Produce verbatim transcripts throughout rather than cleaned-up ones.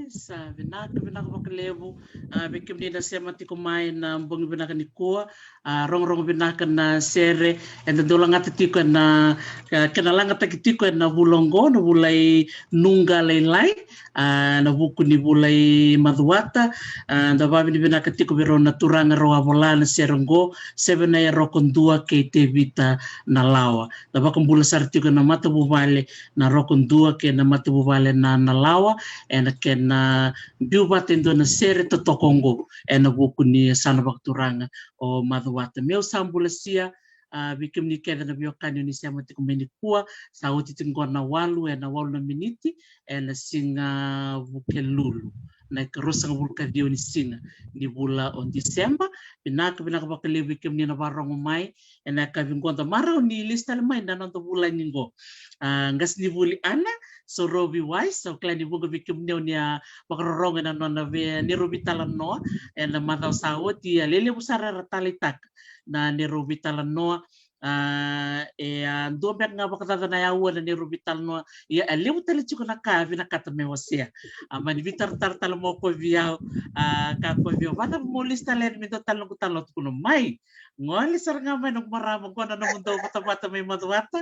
Sa vinaka, vinaka vakalevu. A, vei kemuni na sema tiko mai na bogi vinaka nikua. A, rogorogo vinaka na sere eda dau lagata tiko ena, a, kena lagataki tiko ena vula oqo, na vula i Nuqa Lailai, a, na vuku ni vula i Macuata. A, da vavinavinaka tiko vei rau na turaga rau a vola na sere oqo, Sevenaya Rokodua kei Tevita Nalawa. Da vakabula sara tiko na matavuvale na Rokodua kei na matavuvale na Nalawa ena kena biu vata e dua na sere totoka oqo ena vuku ni yasana vakaturaga o Macuata. Meu sa bula sia, a, vei kemuni kece na veiwekani o ni sema tiko mai nikua, sa oti tiko qo na walu, ena walu na miniti ena siga Vukelulu, na ikaruasagavulu ka ciwa ni siga ni vula o Tiseba. Vinaka, vinaka vakalevu vei kemuni na varogo mai ena yakavi qo. Da marau ni lesu tale mai na noda vulagi qo, a, qasenivuli Ana Sorovi Wise. Au kila ni vuqa vei kemuni o ni a vakarorogo ena nona vei, neirau veitalanoa ena macawa sa oti. A, lelevu sara era taleitaka na neirau veitalanoa. A, e a dua beka ga vakacaca na yaua na neirau veitalanoa. Ia, a levu tale tiko na ka a vinakata me wasea. A, mani veitaratara tale mai o koya vei au, a, kaya o koya vei au, vakacava mo lesu tale yani me dua tale noqu talanoa? Tukuna mai, gole sara ga mai noqu marama, qo na nomu dau vatavata mai Macuata.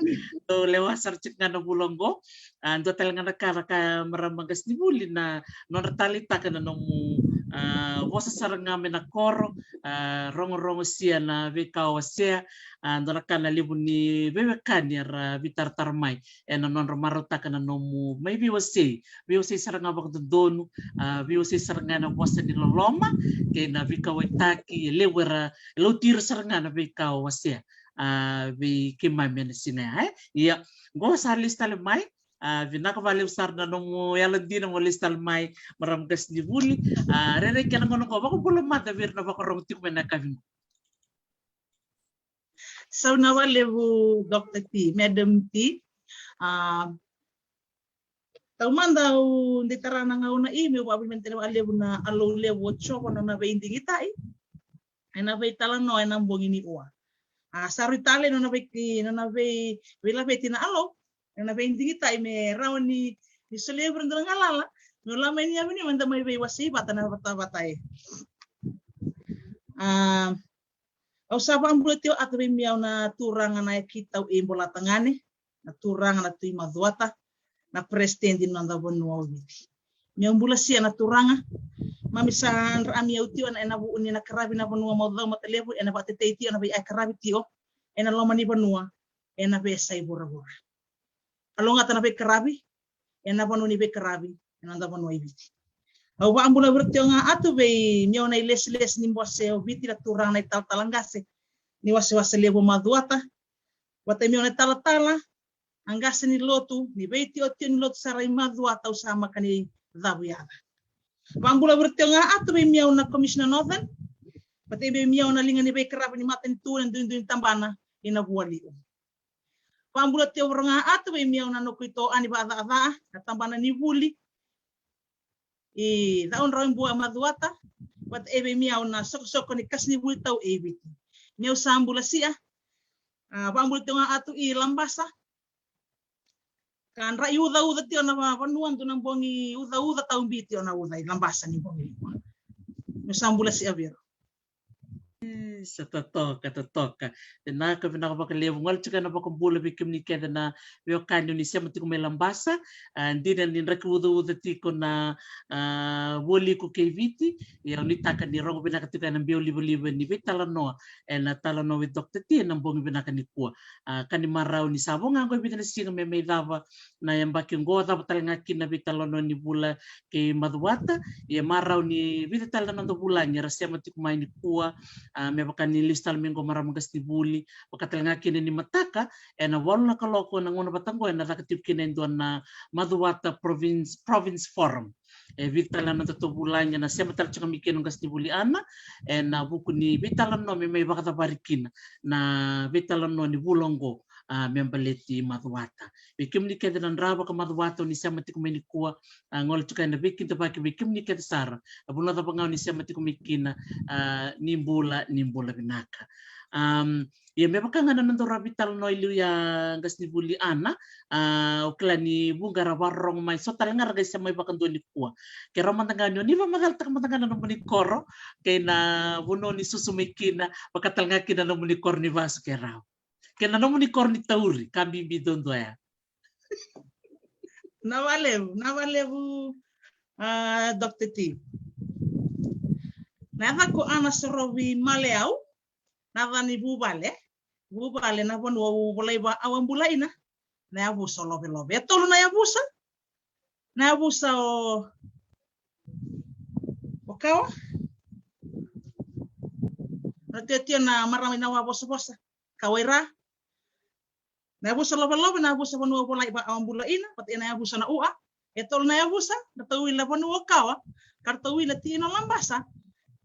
Dau lewa sara tiko ga na vula oqo. A, dua tale ga na ka, na ka marama qasenivuli, na nodra taleitaka na nomu, a, vosa sara ga mai na koro, a, rogorogo sia na veika o wasea. A, dua na ka na levu ni veiwekani era veitaratara mai ena nodra marautaka na nomu mai veiwasei, veiwasei sara ga vakadodonu, a, veiwasei sara ga ena vosa ni loloma kei na veikauwaitaki. E levu era, e lauti ira sara ga na veika o wasea, a, vei keimami ena siga ya, e? Ia, qo sa lesu tale mai. A, vinaka vakalevu sara na nomu yalodina mo lesu tale mai, marama qasenivuli. A, rairai kena gauna qo, vakabula mada vei ira na vakarorogo tiko mai na yakavi qo. Sauna vakalevu, Doctor T, Madam T. A, taumada au dei tara na gauna i meu vakavinavinaka vakalevu na Alou levu o Jiova na nona veidigitai ena veitalanoa ena bogi ni ua. A, sa rui tale na nona vei, na nona vei, veilaveti na Alou, na nona veidigitai me rawa ni, ni solia vei ira na galala meu lako mai ni yavu ni mada mai veiwasei vata na vatavata e. A, au sa vakabula tiko atu vei miau na turaga na yaki tau e Bolatagane, na turaga na Tui Macuata, na peresitedi ni noda vanua o Viti. Meu bula sia na turaga. Mami sa dra mi au tio ena, ena vuu ni na karavi na vanua mau cau mata levu, ena vakatetei tio na vei ai karavi tio ena loma ni vanua, ena veiyasai vuravura. A logata na veikaravi ena vanua ni veikaravi ena noda vanua i Viti. Au vakabula vira tio ga atu vei miau na ilesilesi ni bose o Viti, na turaga na italatala qase ni wasewase levu o Macuata, vata miau na italatala a qase ni lotu, ni veitiotio ni lotu sara i Macuata, au sa maka ni cavu yaca. Vakabula vira tio ga atu vei miau na Commissioner Northern, vata vei miau na liga ni veikaravi ni matanitu, na duidui ni tabana i Navualiu. Vakabula tio vira ga atu vei miau na noqu itoa ni vakacaca, na tabana ni vuli i Caudrau e Bua, Macuata, vata e vei miau na sokosoko ni qasenivuli tau e Viti. Miau sa bula sia. A, vakabula tio ga atu i Labasa, ka dra i ucauca tio na va-, vanua, dua na bogi ucauca tau bi tio na uca i Labasa ni bogi. Miau sa bula sia vei ira. E, sa totoka, totoka. Vinaka, vinaka vakalevu. Gole tiko na vakabula vei kemuni kece na veiwekani o ni sema tiko mai Labasa. A, dina ni draki ucauca tiko na, a, vualiku kei Viti. Ia, au nuitaka ni rogo vinaka tiko ena biau livaliva ni veitalanoa ena Talanoa with Doctor T ena bogi vinaka nikua. A, ka ni marau ni sa vo ga qo e vica na siga me mai cava na yabaki qo, cava tale ga kina na veitalanoa ni vula kei Macuata. Ia, marau ni vica tale na noda vulagi era sema tiko mai nikua, a, me vaka ni lesu tale mai qo marama qasenivuli, vaka tale ga kina ni mataka ena walu na kaloko na gauna vata qo ena caka tiko kina e dua na Macuata Province, Province Forum. E vica tale na nodatou vulagi ena sema tale tiko mai kina o qasenivuli Ana ena vuku ni veitalanoa me mai vakacavari kina na veitalanoa ni vula oqo, a, me baleti Macuata. Vei kemuni kece na dra vaka Macuata o ni sema tiko mai nikua, a, gole tiko ena veikidavaki vei kemuni kece sara. A, vanua cava ga o ni sema tiko mai kina, a, ni bula, ni bula vinaka. Am, Ia me vaka ga na nodaru veitalanoa i liu ya, qasenivuli Ana, a, o kila ni vuqa ra vakarorogo mai, so tale ga ra qai sema mai vakadua nikua. Keirau mada ga ni o ni vakamacalataka mada ga na nomuni koro kei na vanua ni susu mai kina, vaka tale ga kina na nomuni koro ni vasu keirau, kei na nomuni koro ni tauri ka bibi duadua ya. Na valevu, na valevu, a, Doctor T. Na yaca ko Ana Sorovi Maleau, na yaca ni vuvale. Vuvale na vanua au volai va au a bula ina. Na yavusa o Lovelove. E tolu na yavusa. Na yavusa o, o Kawa. Na tiotio na marama ina wa vosavosa. Kawaira. Na yavusa Lovelove, na yavusa vanua au volai va au a bula ina, vata ina yavusa na Ua. E tolu na yavusa, ratou wili na vanua o Kawa, ka ratou wili na Tui ina Labasa,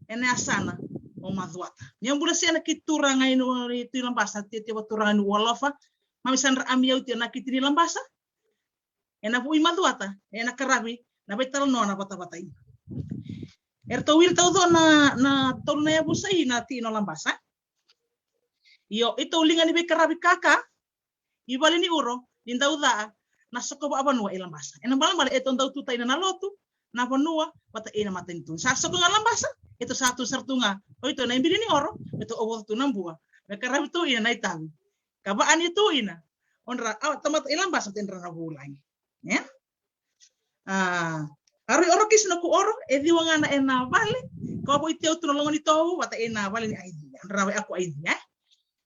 ena yasana o Macuata. Ni au bula sia na kei turaga ina Tui Labasa, tiotio va turaga ni Ualofa, mami sa dra ami au tio na kiti ni Labasa, ena vu i Macuata, ena karavi, na veitalanoa na vatavata ina. E ratou wili tauco na, na tolu na yavusa ina Tui ina Labasa. Io, i tou liga ni veikaravi kaka, i vale ni uro, ni dau ca, na soko vavanua i Labasa. Ena balabala e tou dau tuta ina na lotu, na vanua, vata ina matanitu. Sa soko ga Labasa, e tou sa tu sara tu ga, o i tou na ibili ni oro, e tou ovoca tu na bua, me karavi tu ina na itavi. Ka vaani tu ina, o dra, a, tamata i Labasa, vata ina dra na vulagi. E? A, a rui oro kisi na ku oro, e ciwa ga na ena vale, ka vo i teu tu na logo ni tovu, vata ina vale ni aidi, a dra vei aku aidi, e?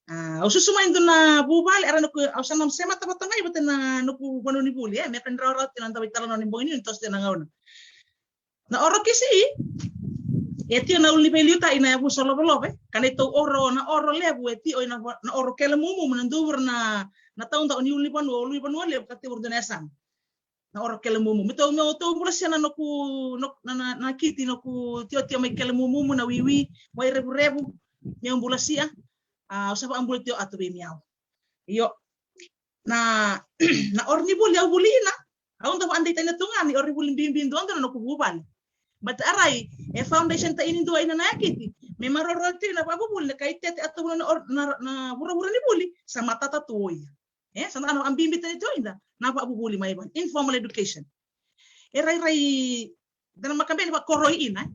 A, au susu mai dua na vuvale, era noku, au sa na semata vata mai, vata na noku vanua ni vuli, e, me ka ni rawarawa tina na dau veitalanoa ni bogi ni toso tina na gauna. Na oro kisi, e tio na ulu ni veiliutai na yavusa Lovelove, ka na i tou oro, na oro levu, e tio ina va-, na oro kele mumu, na duvura na, na tauda o ni ulu ni vanua, ulu ni vanua levu, ka tio vura dua na yasana. Na oro kele mumu. Me tou, me tou bula sia na noku, noku, na, na, na kiti noku tiotio mai kele mumu, na wiwi, wai revurevu, me au bula sia, a, au sa va bula tio atu vei me au. Io, na, na oro ni vuli au vuli ina, au da va dei tani tu ga ni oro ni vuli bibi dua dua na noku vuvale. But arai, e foundation ta ini dua ina na yakiti, me maroro tio na va vuvuli na kai tete atu na or-, na, na vuravura ni vuli, sa matata tu o ia. E, sa na, na bibi tani tu inda, na va vuvuli mai vale, informal education. E rairai, da na makabeni va koroi ina, e.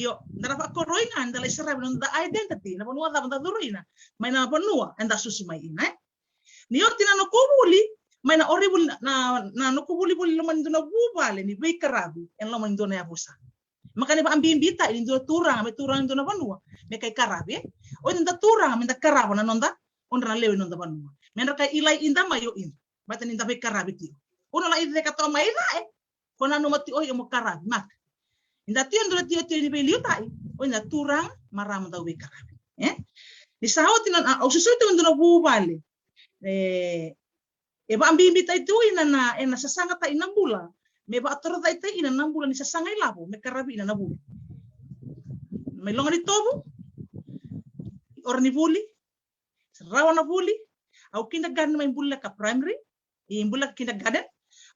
Io, da na va koroi ina, da lai saravi na da identity, na vanua cava da curu ina, mai na vanua, eda susu mai ina, e. Ni oti na noku vuli, mai na oro ni vuli, na, na, na noku vuli vuli loma ni dua na vuvale, ni veikaravi, e loma ni dua na yavusa. Maka ni va bibi ta, ni dua turaga, me turaga ni dua na vanua, me kai karavi, e. O ni da turaga, me da karava na noda, o dra na lewe ni noda vanua. Me dra kai ilai inda mai o inda, vata ni da veikaravi tio. O na lai ceka toka mai na, e. Ko nanuma tio o io mo karavi, maka. Inda tio dua na tiotio ni veiliutai, o inda turaga, marama dau veikaravi. E? Ni sa oti na, a, au susu tu dua na vuvale. E, e va bibi tai tu ina na, e na sasaga tai na bula. Me va toro tai tai ina na bula ni sasaga i lavo, me karavi ina na vuli. Mai loga ni tovu, oro ni vuli, rawa na vuli, au kindergarten mai Buleleka Primary, i Buleleka Kindergarten,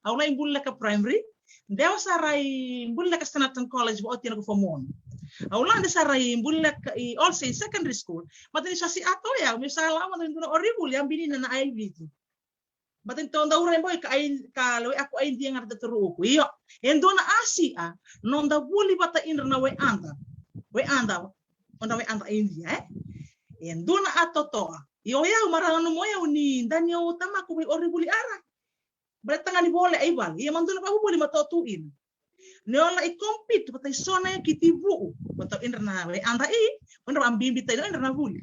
au lai Buleleka Primary, dewa sara i Buleleka Standerton College, va oti na ko form one. Au lade sara i Buleleka i All Saints Secondary School, mata ni sa si ato ya, me sa lama na dua na oro ni vuli, a bini na na I V tu. Mata ni tou dau rai boi ka ai, ka lewe aku ai dia ga da turu uku. Io, e dua na asi a, noda vuli vata indra na we anda. We anda, o na we anda ai dia, e? E dua na a totoa. Io, o yau marau na mo yau ni dani o tamaku vei oro ni vuli ara. Bale taga ni vole ai vale. Ia ma dua na vavuvuli ma totu ina. Ne o lai compete vata i so na yakiti vuu. Vata indra na we anda i, o indra a bibi tai na indra na vuli.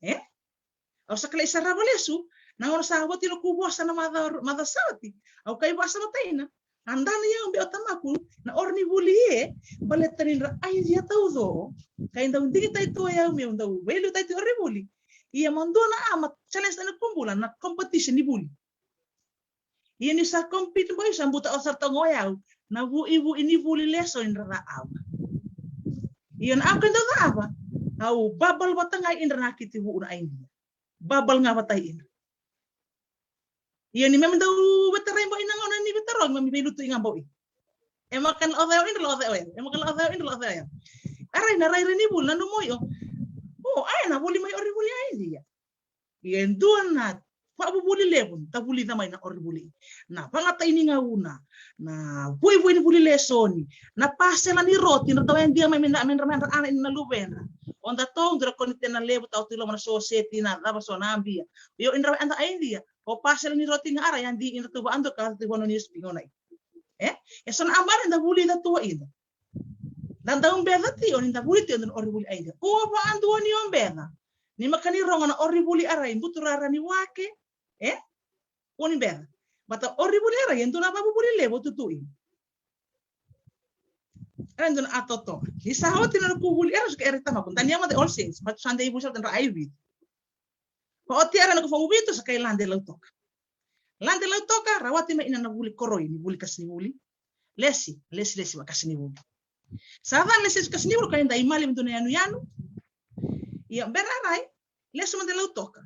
E? Au sa kalai sarava lesu, na gauna sa oti na ku vosa na maca, maca sa oti. Au kai vosa na taina. A dana yau be o tamaku, na oro ni vuli e, baleta ni dra ai dia tauco. Kai dau digi tai tu o yau meu dau, veilu tai tu oro ni vuli. Ia ma dua na a, ma challenge na kubula, na competition ni vuli. Ia ni sa compete boi sa buta o sara toga o yau, na vui vui ni vuli leso indra ra ava. Ia na au kai dau ava, au babal vata gai indra na kiti vuu na ai dia. Babal ga vata indra. Ia ni mema dau vetarai boi na gauna ni vetarogi, mami veilutu i ga boi. E maka na oca yau indra la oca yau. E maka na oca yau indra la oca yau. Arai na rairai ni vuli na nomu io. O, ai na vuli mai Orivuli a Idia. Ia e dua na vakavuvuli levu da vulica mai na Orivuli. Na vagatai ni gauna, na vuivui ni vuli lesoni, na pasela ni roti, na tau Idia mai me na, me na, me na, ana ina na luvedra. O da tou dra koni tena levu tau tu i loma na soseti na cava so na abia. Io, indra eda a Idia. O pasela ni roti ga ara ya di indra tu va ando ka tu va no ni spingo nai. E? E so na amara da vulica tu a Idia. Da dau beca tio ni da vuli tio na Orivuli a Idia. Ua vaadua ni o beca. Ni maka ni rogo na Orivuli a Rai, Buturara ni Wake. E? Ua ni beca. Bata Orivuli a Rai, e dua na vakavuvuli levu o tutu i. Era dua na atoto. Ni sa oti na noqu vuli, era suka era i tamaqu. Dania ma the All Saints, but Sunday vuli sa dra ai vit. Ko oti era noqu fau vitu sa kai Lade Lautoka. Lade Lautoka, rawati mai ina na vuli koroi, ni vuli kasinivuli. Lesi, lesi, lesi va kasinivuli. Sa ca lesi, lesi kasinivuli, ka eda i mali me dua na yanuyanu. Ia, bera rai, lesi mada Lautoka.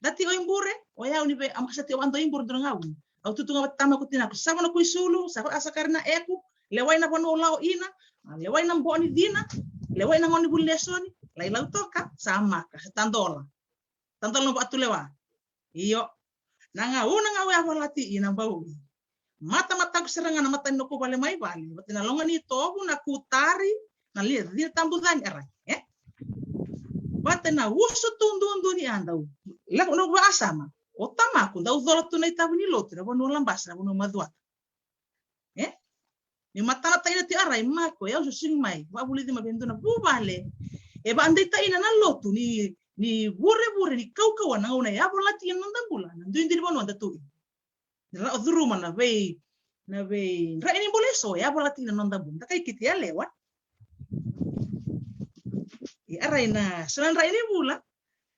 Dati o i bure, o yau ni vei, a maka sa ti o ando i bure dua na gauna. Au tutu ga vata tamaku tinaku, sa vana ku i sulu, sa vaka sa kari na eku, lewai na vanua o lao ina, a, lewai na bo ni cina, lewai na gone vuli lesoni, lai Lautoka, sa maka, sa tadola. Tadola na vatu lewa. Io. Na gauna ga au yavalati ina bau. Matamataku sara ga na mata ni noqu vale mai vale. Vata na loga ni tovu, na kutari, na lia, cina tabu cani, era. E? Vata na usu tu duadua ni adau. Lako noqu vaasama. O tamaku, dau cola tu na itavu ni lotu, na vanua Labasa, na vanua Macuata. E? Ni matana taina ti ara i mako, e au susugi mai, vavulici mai vei dua na vuvale. E vadeitaina na lotu, ni, ni vurevure, ni kaukauwa na gauna e yavalati ina noda bula, na duidui ni vanua da tu i. Ni ra o curuma na vei, na vei, drai ni bula eso, e yavalati ina noda bula, da kai kiti yalewa. E ara ina, so na drai ni bula,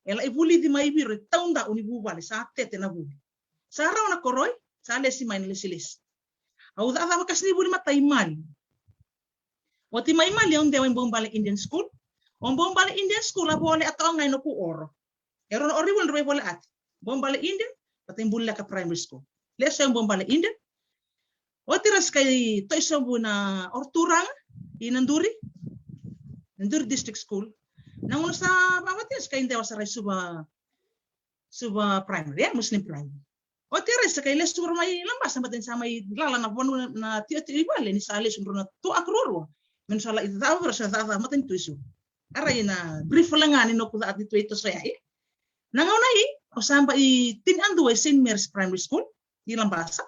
e lai vulici mai viro, e tauda u ni vuvale, sa tete na vuli. Sa rawa na koroi, sa lesi mai na lesilesi. Au cakacaka vakasinivuli matai mali. Oti mai mali au dewa i Boubale Indian School. O Boubale Indian School a vole a toka ga i noqu oro. E rau na Orivuli na vei vole ati. Boubale Indian, vata i Buleka Primary School. Lesu e Boubale Indian. Oti ra sa kai toi sobu na oroturaga i Naduri. Naduri District School. Na gauna sa vavati sa kai dewa sa rai Suva Suva Primary, e, Muslim Primary. Oti era sa kai lesu ra mai Labasa, bata ni sa mai lala na vanua na tiotio i vale, ni sa lesu dro na tuaku ruarua. Me sa lai cava ra sa cava matanitu i Suva. Ara ina brief la ga ni noqu cava ni tu i toso ya, e. Na gauna i, o sa ba i tini adua i Saint Mary's Primary School, i Labasa.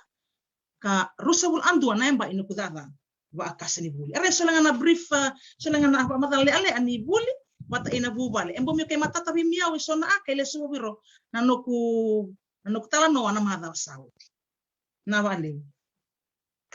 Ka ruasagavulu adua na yabaki noqu cakacaka vakasinivuli. Era so laga na brief, a, so laga na vakamacala lealea ni vuli vata ina vuvale. E bau mai kai matata vei miau e so na a kai lesu viro na noqu, na noqu talanoa na macawa sa oti. Na valevu.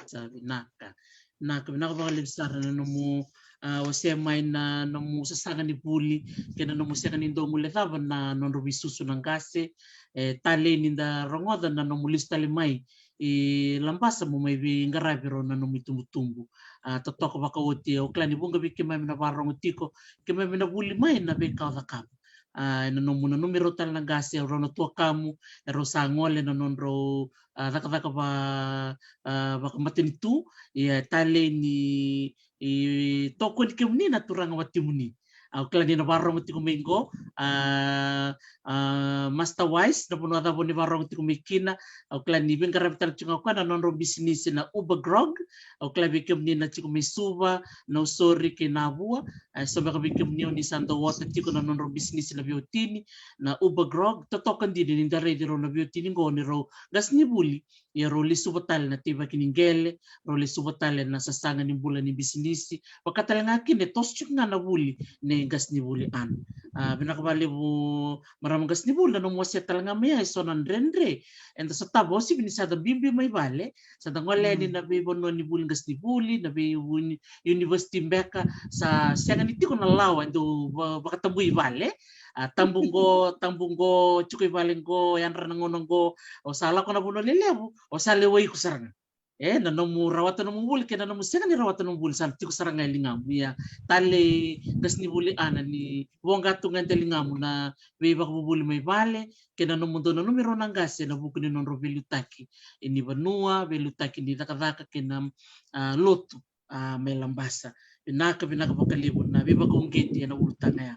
Sa vinaka. Na ka vinaka vakalevu sara na nomu, a, wasea mai na nomu sasaga ni vuli kei na nomu sega ni dau guilecava na nodra veisusu na qase. E talei ni da rogoca na nomu lesu tale mai i Labasa mo mai veiqaravi rau na nomu itubutubu. A, totoka vakaoti, au kila ni vuqa vei keimami na varogo tiko, keimami na vuli mai na veika o cakava. A, ena nomu nanumi rau tale na qase, rau na tuakamu, e rau sa gole na nodrau, a, cakacaka va, a, vakamatanitu, ia e talei ni, i tokoni kemuni na turaga watimuni. Au kila ni na varogo tiko mai qo, a, a, Master Wise, na vanua cava ni varogo tiko mai kina. Au kila ni veiqaravi tale tiko ga o koya na nodrau bisinisi na Uber Grog. Au kila vei kemuni na tiko mai Suva, Nausori kei Navua. A, so beka vei kemuni o ni sa dau ota tiko na nodrau bisinisi na veiwatini, na Uber Grog, totoka dina ni da raici rau na veiwatini qo ni rau qasenivuli. Ia rau lesuva tale na teivaki ni qele, rau lesuva tale na sasaga ni bula ni bisinisi. Vaka tale ga kina e toso tiko ga na vuli nei qasenivuli Ana. A, vinaka vakalevu marama qasenivuli na nomu wasea tale ga mai ya e so na dredre eda sotava, o sivi ni sa da bibi mai vale, sa da gole yani na veivanua ni vuli qasenivuli, na vei uni-, university beka, sa sega ni tiko na lawa e dau va-, vakatabui vale. A, tabu qo, tabu qo, tiko i vale qo, yadra na gauna qo, o sa lako na vanua lelevu, o sa lewai iko sara ga. E, na nomu rawata nomu vuli kei na nomu sega ni rawata nomu vuli sa tiko sara ga e ligamu. Ia, talei qasenivuli Ana, ni voqa tu ga e ligamu na veivakavuvuli mai vale kei na nomudou nanumi rau na qase ena vuku ni nodrau veiliutaki ni vanua, veiliutaki ni cakacaka kei na, a, lotu, a, mai Labasa. Vinaka, vinaka vakalevu na veivakauqeti ena ulutaga ya.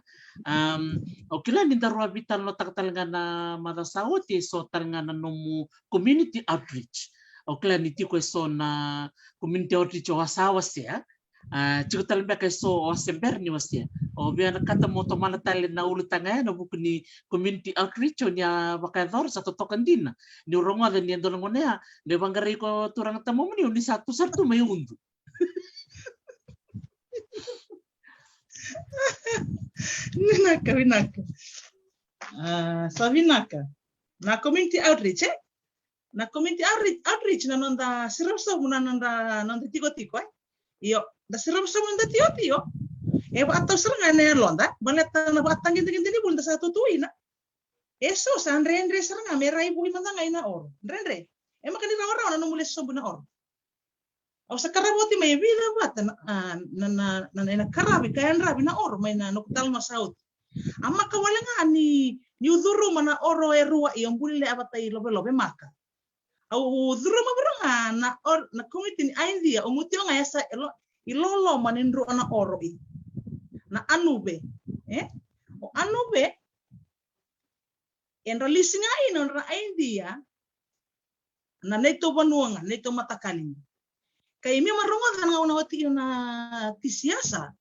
Um, au kila ni daru a veitalanoataka tale ga na macawa sa oti eso tale ga na nomu community outreach. Au kila ni tiko eso na community outreach o a sa wasea. A, tiko tale beka eso o a se bera ni wasea. O via na kata mo tomana tale na ulutaga ya na vuku ni community outreach o ni a vakayacora sa totoka dina. Niu rogoca ni e dua na gone ya, ni vaqarai ko turaga tamamuni, o ni sa tu sara tu mai Udu. Vinaka, vinaka. A, sa vinaka. Na community outreach, e? Na community outreach, outreach na noda siravasavu na noda, noda tikotiko, e? Io, da siravasavu noda tiotio. E vakatau sara ga na yaloda, baleta na vakatagedegede ni vuli da sa tutuina. Eso sa dredre sara ga me rai voli mada ga ina oro. Dredre. E maka ni rawarawa na nomu lesu sobu ina oro. Au sa karava oti mai e vica vata na, a, na, na, na, na karavi ka yadravi na oro mai na noqu talanoa sa oti. A maka wale ga ni, niu curuma na oro e rua i o buli le avata i Lovelove maka. Au curuma vura ga na or-, na community ni Aidia, o mutio ga e sa e lo-, i loloma ni drua na oro i. Na Anuve, e? O Anuve, e dra lisi ga ina o dra Aidia, na neitou vanua ga, neitou matakali ga. Kai mia ma rogoca na gauna oti ina na tisiasa.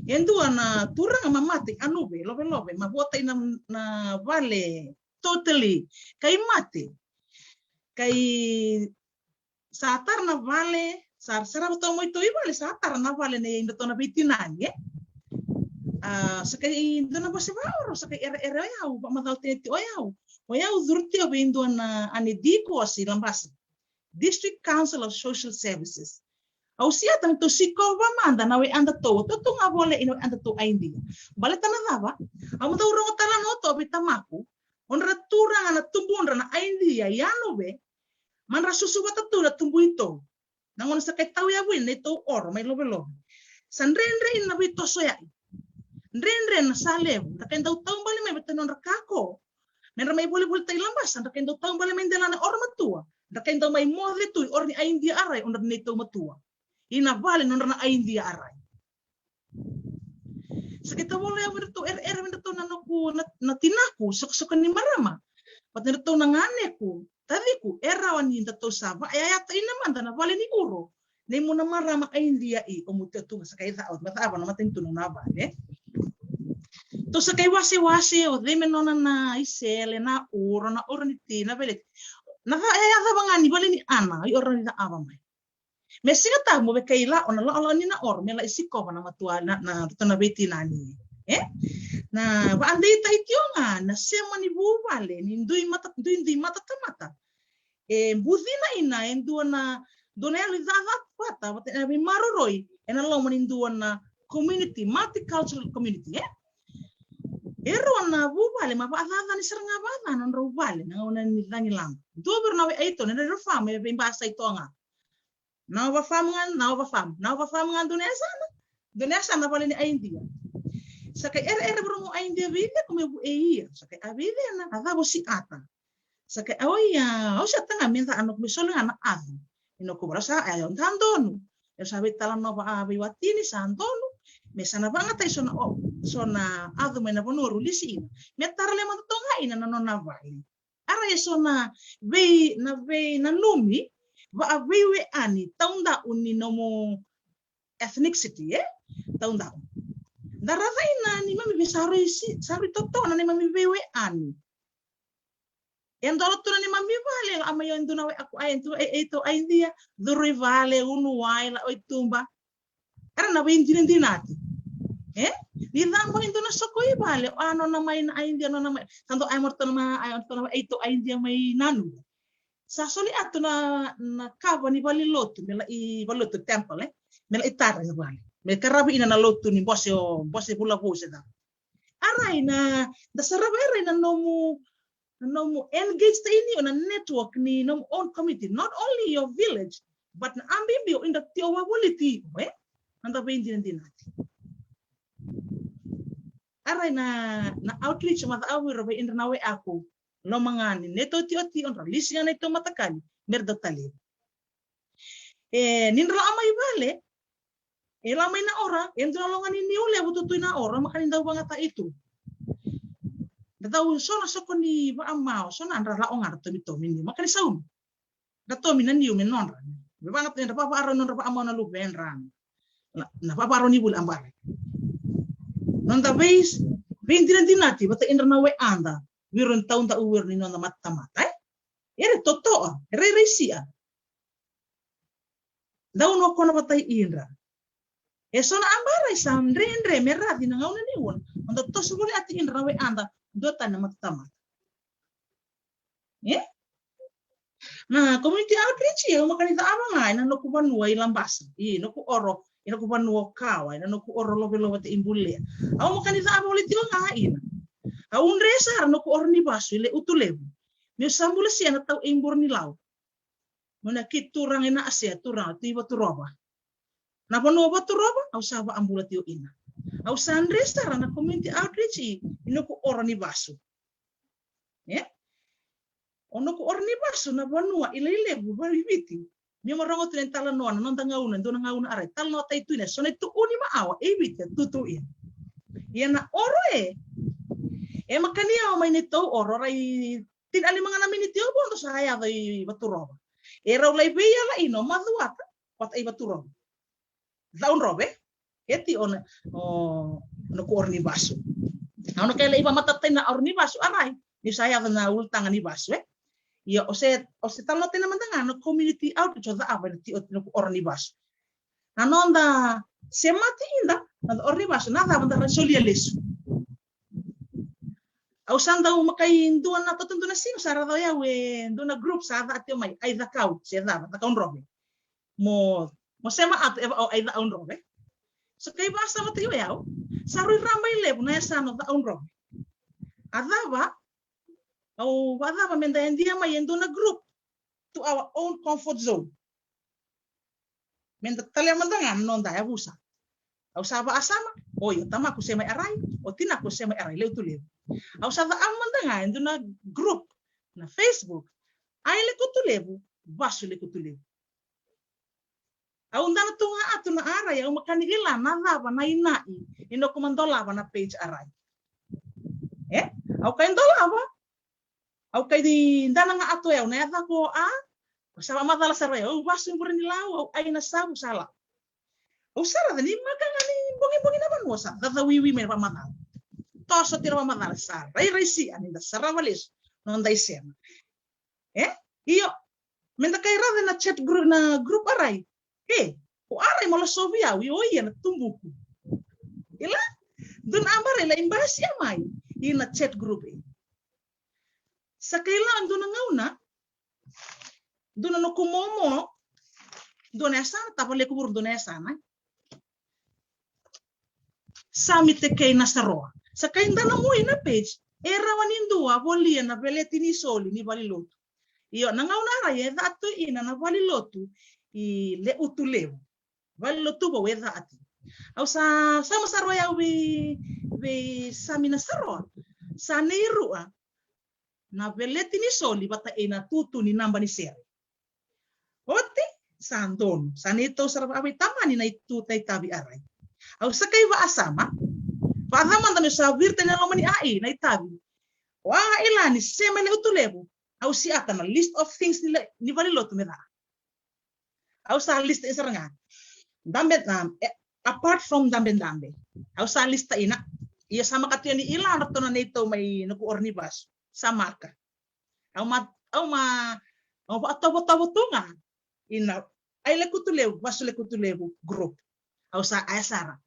E dua na turaga ma mate, Anuve, Lovelove, ma vota ina na vale totally. Kai mate. Kai sa tara na vale, sa, sa rava toka mo i tou i vale, sa tara na vale nei dua tona veitinani, e? A, sa kai dua na bose vaoro, sa kai ereere o yau, vamacala teneti o yau. O yau curu tio vei dua na ane dikosi Labasa. District Council of Social Services. Au siata ni tou sikova mada na we anda tou, tou tu ga vole ina we anda tou Aidia. Baleta na cava, au dau rogo tala no tou vei tamaku, o dra turaga na tubudra na Aidia, i Anuve, ma dra susu vata tu na tubu i tou. Na gauna sa kai tau yavu ina neitou oro mai Lovelove. Sa dredre ina veitosoyai. Dredre na sa levu, dra kai dau taubale mai vata nodra kako. Me dra mai volivoli tai Labasa, dra kai dau taubale mai dela na oro matua. Dra kai dau mai moce tu i oro ni Aidia arai, o dra neitou matua. Ina vale nodra na Aidia arai. Sa kai tavola yavu e ratou, ere, ere me ratou na noku, na, na tinaku, sokosoka ni marama. Vata e ratou na ganeku, taciku, e rawa ni datou sa va, e ayata ina mada na vale ni uro. Nei mu na marama Aidia i, o mu te tu ga sa kai ca, o me cava na matanitu na vale. Tou sa kai wasewase, o cei me nona na isele, na uro, na uro ni ti, na veleti. Na ca, e a cava ga ni vale ni ana, i oro ni na ava mai. Me siga tabu me kai la, o na la, o la ni na oro, me la i sikova na matua, na, na, na veitinani. E? Na vaadei tai tio ga, na sema ni vuvale, ni dui mata, dui, dui mata tamata. E bucina ina, e dua na, dua na yalo i caca vata, vata e na veimaroroi, e na loma ni dua na community, multicultural community, e? E rua na vuvale, ma vaacaca ni sara ga vaaca, na drau vale, na gauna ni cagi lago. Dua vei rau na we aito, na drau famu, e veibasa i toga. Na ova famu ga, na ova famu, na ova famu ga dua na yasana. Dua na yasana vale ni Aidia. Sa kai ere ere vuru mo Aidia vei iko me vu e ia. Sa kai a vei na a cavo si ata. Sa kai a o ia, au si ata ga me da ano me soli ga na avu. Ino ko vara sa a o da donu. E sa vei tala nova a vei watini sa donu. Me sa na vagata i so na o, so na avu me na vanua ru lisi ina. Me tara le mata toga ina na nona vale. Ara e so na vei, na vei, na numi, va a vei we ani, taudaku ni nomu ethnicity, e? Taudaku. Da raca ina ni mami vei sa rui si, sa rui totona ni mami vei we ani. E dolo tu na ni mami vale, a mai o e duna we aku ai, e tu, e, e tu ai dia, durui vale, unu wai, la oi tuba. Era na veidinadinati. E? Ni cabo e dua na soko i vale, o a nona mai na aidia nona mai. Sa dau ai mo ratou na mai, ai ratou na mai, e ito aidia mai nanu. Sa soli atu na, na kava ni vale lotu, me la i vale lotu temple, e? Me la i tara i vale. Me karavi ina na lotu ni bose o, bose vula vou se cava. Arai na, da sarava arai na nomu, na nomu engage ta ini o na network ni nomu own community, not only your village, but na abibi o inda tio wavoliti, e? Na da veidinadinati. Arai na, na outreach ma da au ira vei indra na we aku, loma ga ni, ne tau tio tio, dra lisi ga na i tau matakali, me ra dau tali. E, ni dra la amai vale, E la mai na ora, e dua na loga ni niu levu tu tu i na ora, maka ni dau vagata i tu. Da dau so na soko ni vaamao, so na dra lao ga dra tomitomi ni maka ni saumi. Dra tomi na niu me nodra. Me vagata ni dra vavaro nodra vaamao na luvedra. Na, na vavaro ni vuli a bale. Noda veis, veidinadinati vata idra na weada. Viro ni tauda u viro ni noda matamata, e? Ere totoa, e rairai sia. Dau no kona vata i idra. E so na abara i sa dredre me raci na gauna ni ua. Noda toso voli ati idra na weada. Dua tani na matamata. E? Na community outreach, e, au maka ni caava ga, e na noku vanua i Labasa. I noku oro, i noku vanua o Kawa, i na noku oro Lovelove te i Bulea. Au maka ni caava voli tiko ga ina. Au dre sara noku oro ni vasu, i le utu levu. Meu sa bula sia na tau e i Boro ni Lau. Mo na ki turaga i na asea turaga tu i Vaturova. Na vanua Vaturova, au sa vaabula tio ina. Au sa dre sara na community outreach i, i noku oro ni vasu. E? O noku oro ni vasu na vanua i lailevu, vei Viti. Ni mo rogo tu na talanoa, na noda gauna, dua na gauna arai. Talanoa tai tu ina, so na tu uni ma awa, e Viti, tu tu ia. Ia na oro e, e maka ni awa mai na tau oro, rai Tini a lima ga na miniti au vodo sa yaco i Vaturova. E rau lai veiala ina o Macuata vata i Vaturova. Caudrove, e ti o na, o na ku oro ni vasu. Au na kai lai vamatata ina oro ni vasu, arai. Ni sa yaco na ulutaga ni vasu, e. Ia o se, o se talanoa tena mada ga na community outreach o cava ina ti o na ku oro ni vasu. Na noda semati ida, na noda oro ni vasu, na cava da rai solia lesu. Au sa dau makai dua na toto dua na siga sa ra cau yau e dua na group sa ca tio mai, ai cakau, se cava, cakau drove. Mo, mo sema atu e va o ai cakau drove. So kai vasava tio yau, sa rui ra mai levu na yasana o cakau drove. A cava, au va cava me da e dia mai e dua na group, to our own comfort zone. Me da talea mada ga na noda yavusa. Au sa vaasama, oi, o tamaku se mai arai, o tinaku se mai arai, leutu levu. Au sa cakava mada ga e dua na group na Facebook, ai lekutu levu, vasu lekutu levu. Au dana tu ga atu na arai, au makani kila na cava na inai, ina ko ma dolava na page arai. E? Au kai dolava, au kai dana ga atu e au na yacaqu a, au sa vakamacala sara e au, au vasu i bure ni lau, au ai na savu sa lau. Au sa raca ni maka ga ni bogibogi na vanua sa caca wiwi mai na vakamacala. Toso tira vakamacala sa rairai sia ni da sarava lesu na noda isema. E? Io, me da kai raca na chat group, na group arai. E, o arai mo lasovi au, io ia na tubuku. Ila, dua na abarai lai basia mai, ina chat group e. Sa kai la dua na gauna, dua na noku momo, dua na yasana, tavaleku vuru dua na yasana. Sami te kei na saroa. Sa kai dana mui na page, e rawa ni dua volia na veleti ni soli ni valilotu. Io, na gauna arai e catu ina na valilotu i le utu levu. Valilotu vau e cati. Au sa, sa ma saroa yau vei, vei sami na saroa. Sa nei rua, na veleti ni soli vata e na tutu ni naba ni sere. Oti, sa donu, sa neitou sara vaveitamani na itu na itavi arai. Au sa kai vaasama, vaasama da me sa virta na loma ni ai na itavi. Wa ila ni sema le utu levu, au siata na list of things ni, ni valilotu me ca. Au sa lista i sara ga. Dabe, um, e, apart from dabe dabe. Au sa lista ina. Ia sa maka tio ni ila ratou na neitou mai na ku oro ni vasu. Sa maka. Au ma, au ma, au vaatovotovo tu ga. Ina, ai lekutu levu, vasu lekutu levu, group. Au sa, aya sara.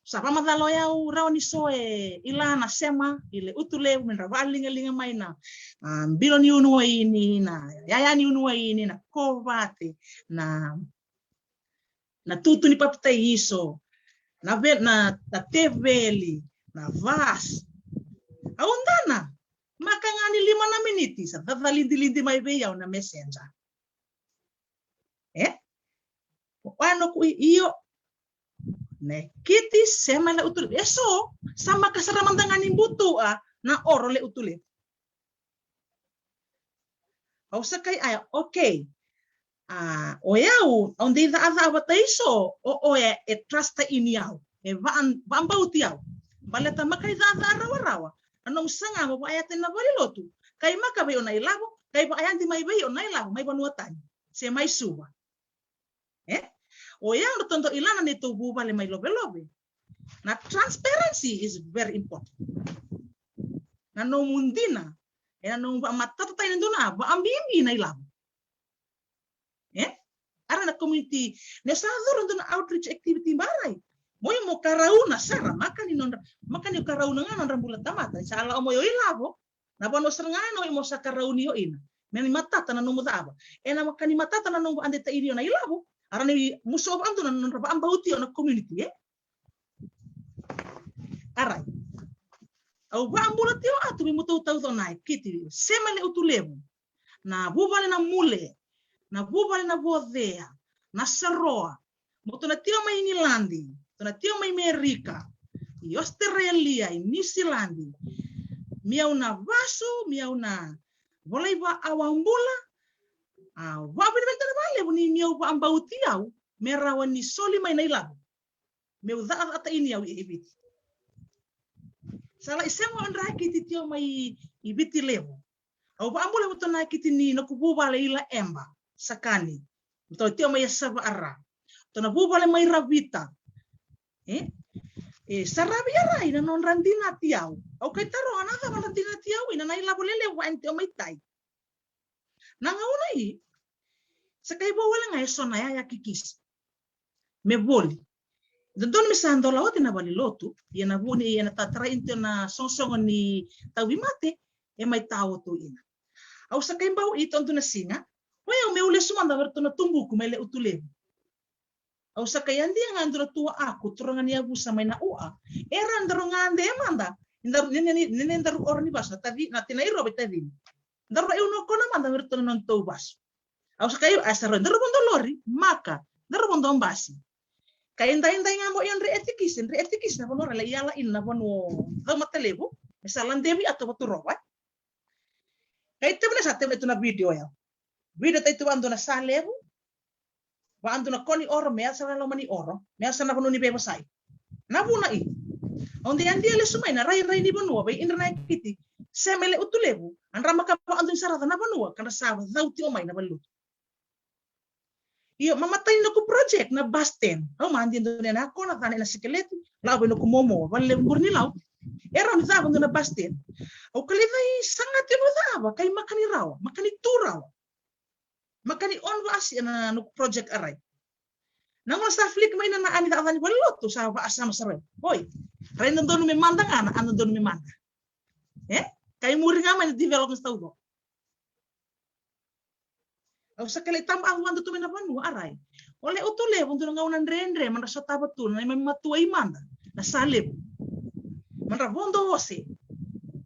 Sa vakamacala o yau rawa ni so e ila na sema i le utu levu me ra valigaliga mai na, a, bilo ni unuaini, na yaya ni unuaini, na kovate, na, na tutu ni papitaiso, na ve, na, na teveli, na vas. Au dana, maka ga ni lima na miniti, sa caca lidilidi mai vei au na messenger. E? O a noku i io. Ne kiti sema na utu levu. E so, sa maka sara mada ga ni butua na oro le utu levu. Au sa kai aya, okay. A, o yau, au dei cakacaka vata eso, o, o e, e trust-a ini au, e va, vaabauti au. Baleta maka ni cakacaka rawarawa na nomu saga mo vakayacataki na valenilotu, kai maka vei au na ilavo, kai vakayacataki mai vei au na ilavo mai vanua tani se mai Suva. E? O yau na todo ilana neitou vuvale mai Lovelove. Na transparency is very important. Na nomu dina, e na nomu vakamatatataki na dua na, vakabibi na ilavo. E? Ara na community, ne sa curu dua na outreach activity barai. Mo i mo karauna sara, maka ni nodra, maka ni karauna ga nodra bula tamata. Sa lau mo i o ilavo, na vanua sara ga na o i mo sa karauni o ina. Me ni matata na nomu cava. E na maka ni matata na nomu vakadeitaki o na ilavo. Ara ni musu o vakadua na nodra vakabauti o na community, e? Arai. Au vakabula tio atu vei mutou taucona e Kiti, sema le Utulevu. Na vuvale na Mule, na vuvale na Vocea, na Saroa, mutou na tio mai Igiladi, mutou na tio mai Merika, i Ositerelia, i Niusiladi. Miau na vasu, miau na volai vaawa bula, a, vakavinavinaka vakalevu ni miau vakabauti au, me rawa ni soli mai na ilavo. Meu cakacakataki ni au i Viti. Sa lai sema o Drakiti tio mai i Viti Levu. Au vakabula mutou na Kiti ni noqu vuvale i Laeba, Sakani. Mutou tio mai Yasavara. Mutou na vuvale mai Ravita. E? E, sa ravi arai na nodra dinati au. Au kai taroga na cava na dinati au, i na na ilavo lelevu a ni tio mai tai. Na gauna i, sa kai vou wale ga e so na yaya kikisi. Me voli. Dodonu me sa dola oti na valenilotu, ia na vuni, ia na tatarai ni tio na sogosogo ni tauvimate, e mai taoto ina. Au sa kai bau i todu na siga, o yau meu lesu mada vei ratou na tubuku mai le Utulevu. Au sa kai yadia ga dua na tuaku, turaga ni yavusa mai na ua. Era daru gade mada. Daru, nene, nene daru oro ni vasu, na taci, na tina i Rova i tacini. Daru rai unokona mada vei ratou na nodatou vasu. Au sa kai, a sa rau, daru vodo lori, maka, daru vodo basi. Kai daidai ga mo i o Dre Etikisi, Dre Etikisi na vanua ra lai yala ina na vanua o Caumatalevu, me sa ladevi a tovo tu Rova. Kai tevu na sa tevu na tu na video yau. Video tai tu vadua na Sa Levu. Vadua na koni oro, me yasa na loma ni oro, me yasa na vanua ni veivosai. Na vuna i. Au dei yadia lesu mai na rairai ni vanua, vei Dre na Kiti. Sema le Utulevu, a dra maka vadua ni saraca na vanua, ka dra sa cau tio mai na valenilotu. Io, mamatai ni noqu project na bus stand. Au ma dia dua na kona cana ena sikeleti, lau vei noqu momo, valelevu Bure ni Lau. E rawa ni cava dua na bus stand. Au kalica i saga tio na cava, kai maka ni rawa, maka ni tu rawa. Maka ni on vasi ena noqu project arai. Na gauna sa flick mai na a ni cakacaka ni valenilotu, sa vakasama sara. Oi, rai na dodonu me mada ga na, a na dodonu me mada. E? Kai muri ga mai na development taucoko. Au sa kele taba au vada tu mai na vanua, arai. O le Utulevu dua na gauna dredre, madra sotava tu, na mai matua i mada, na Sa Levu. Madra vodo ose.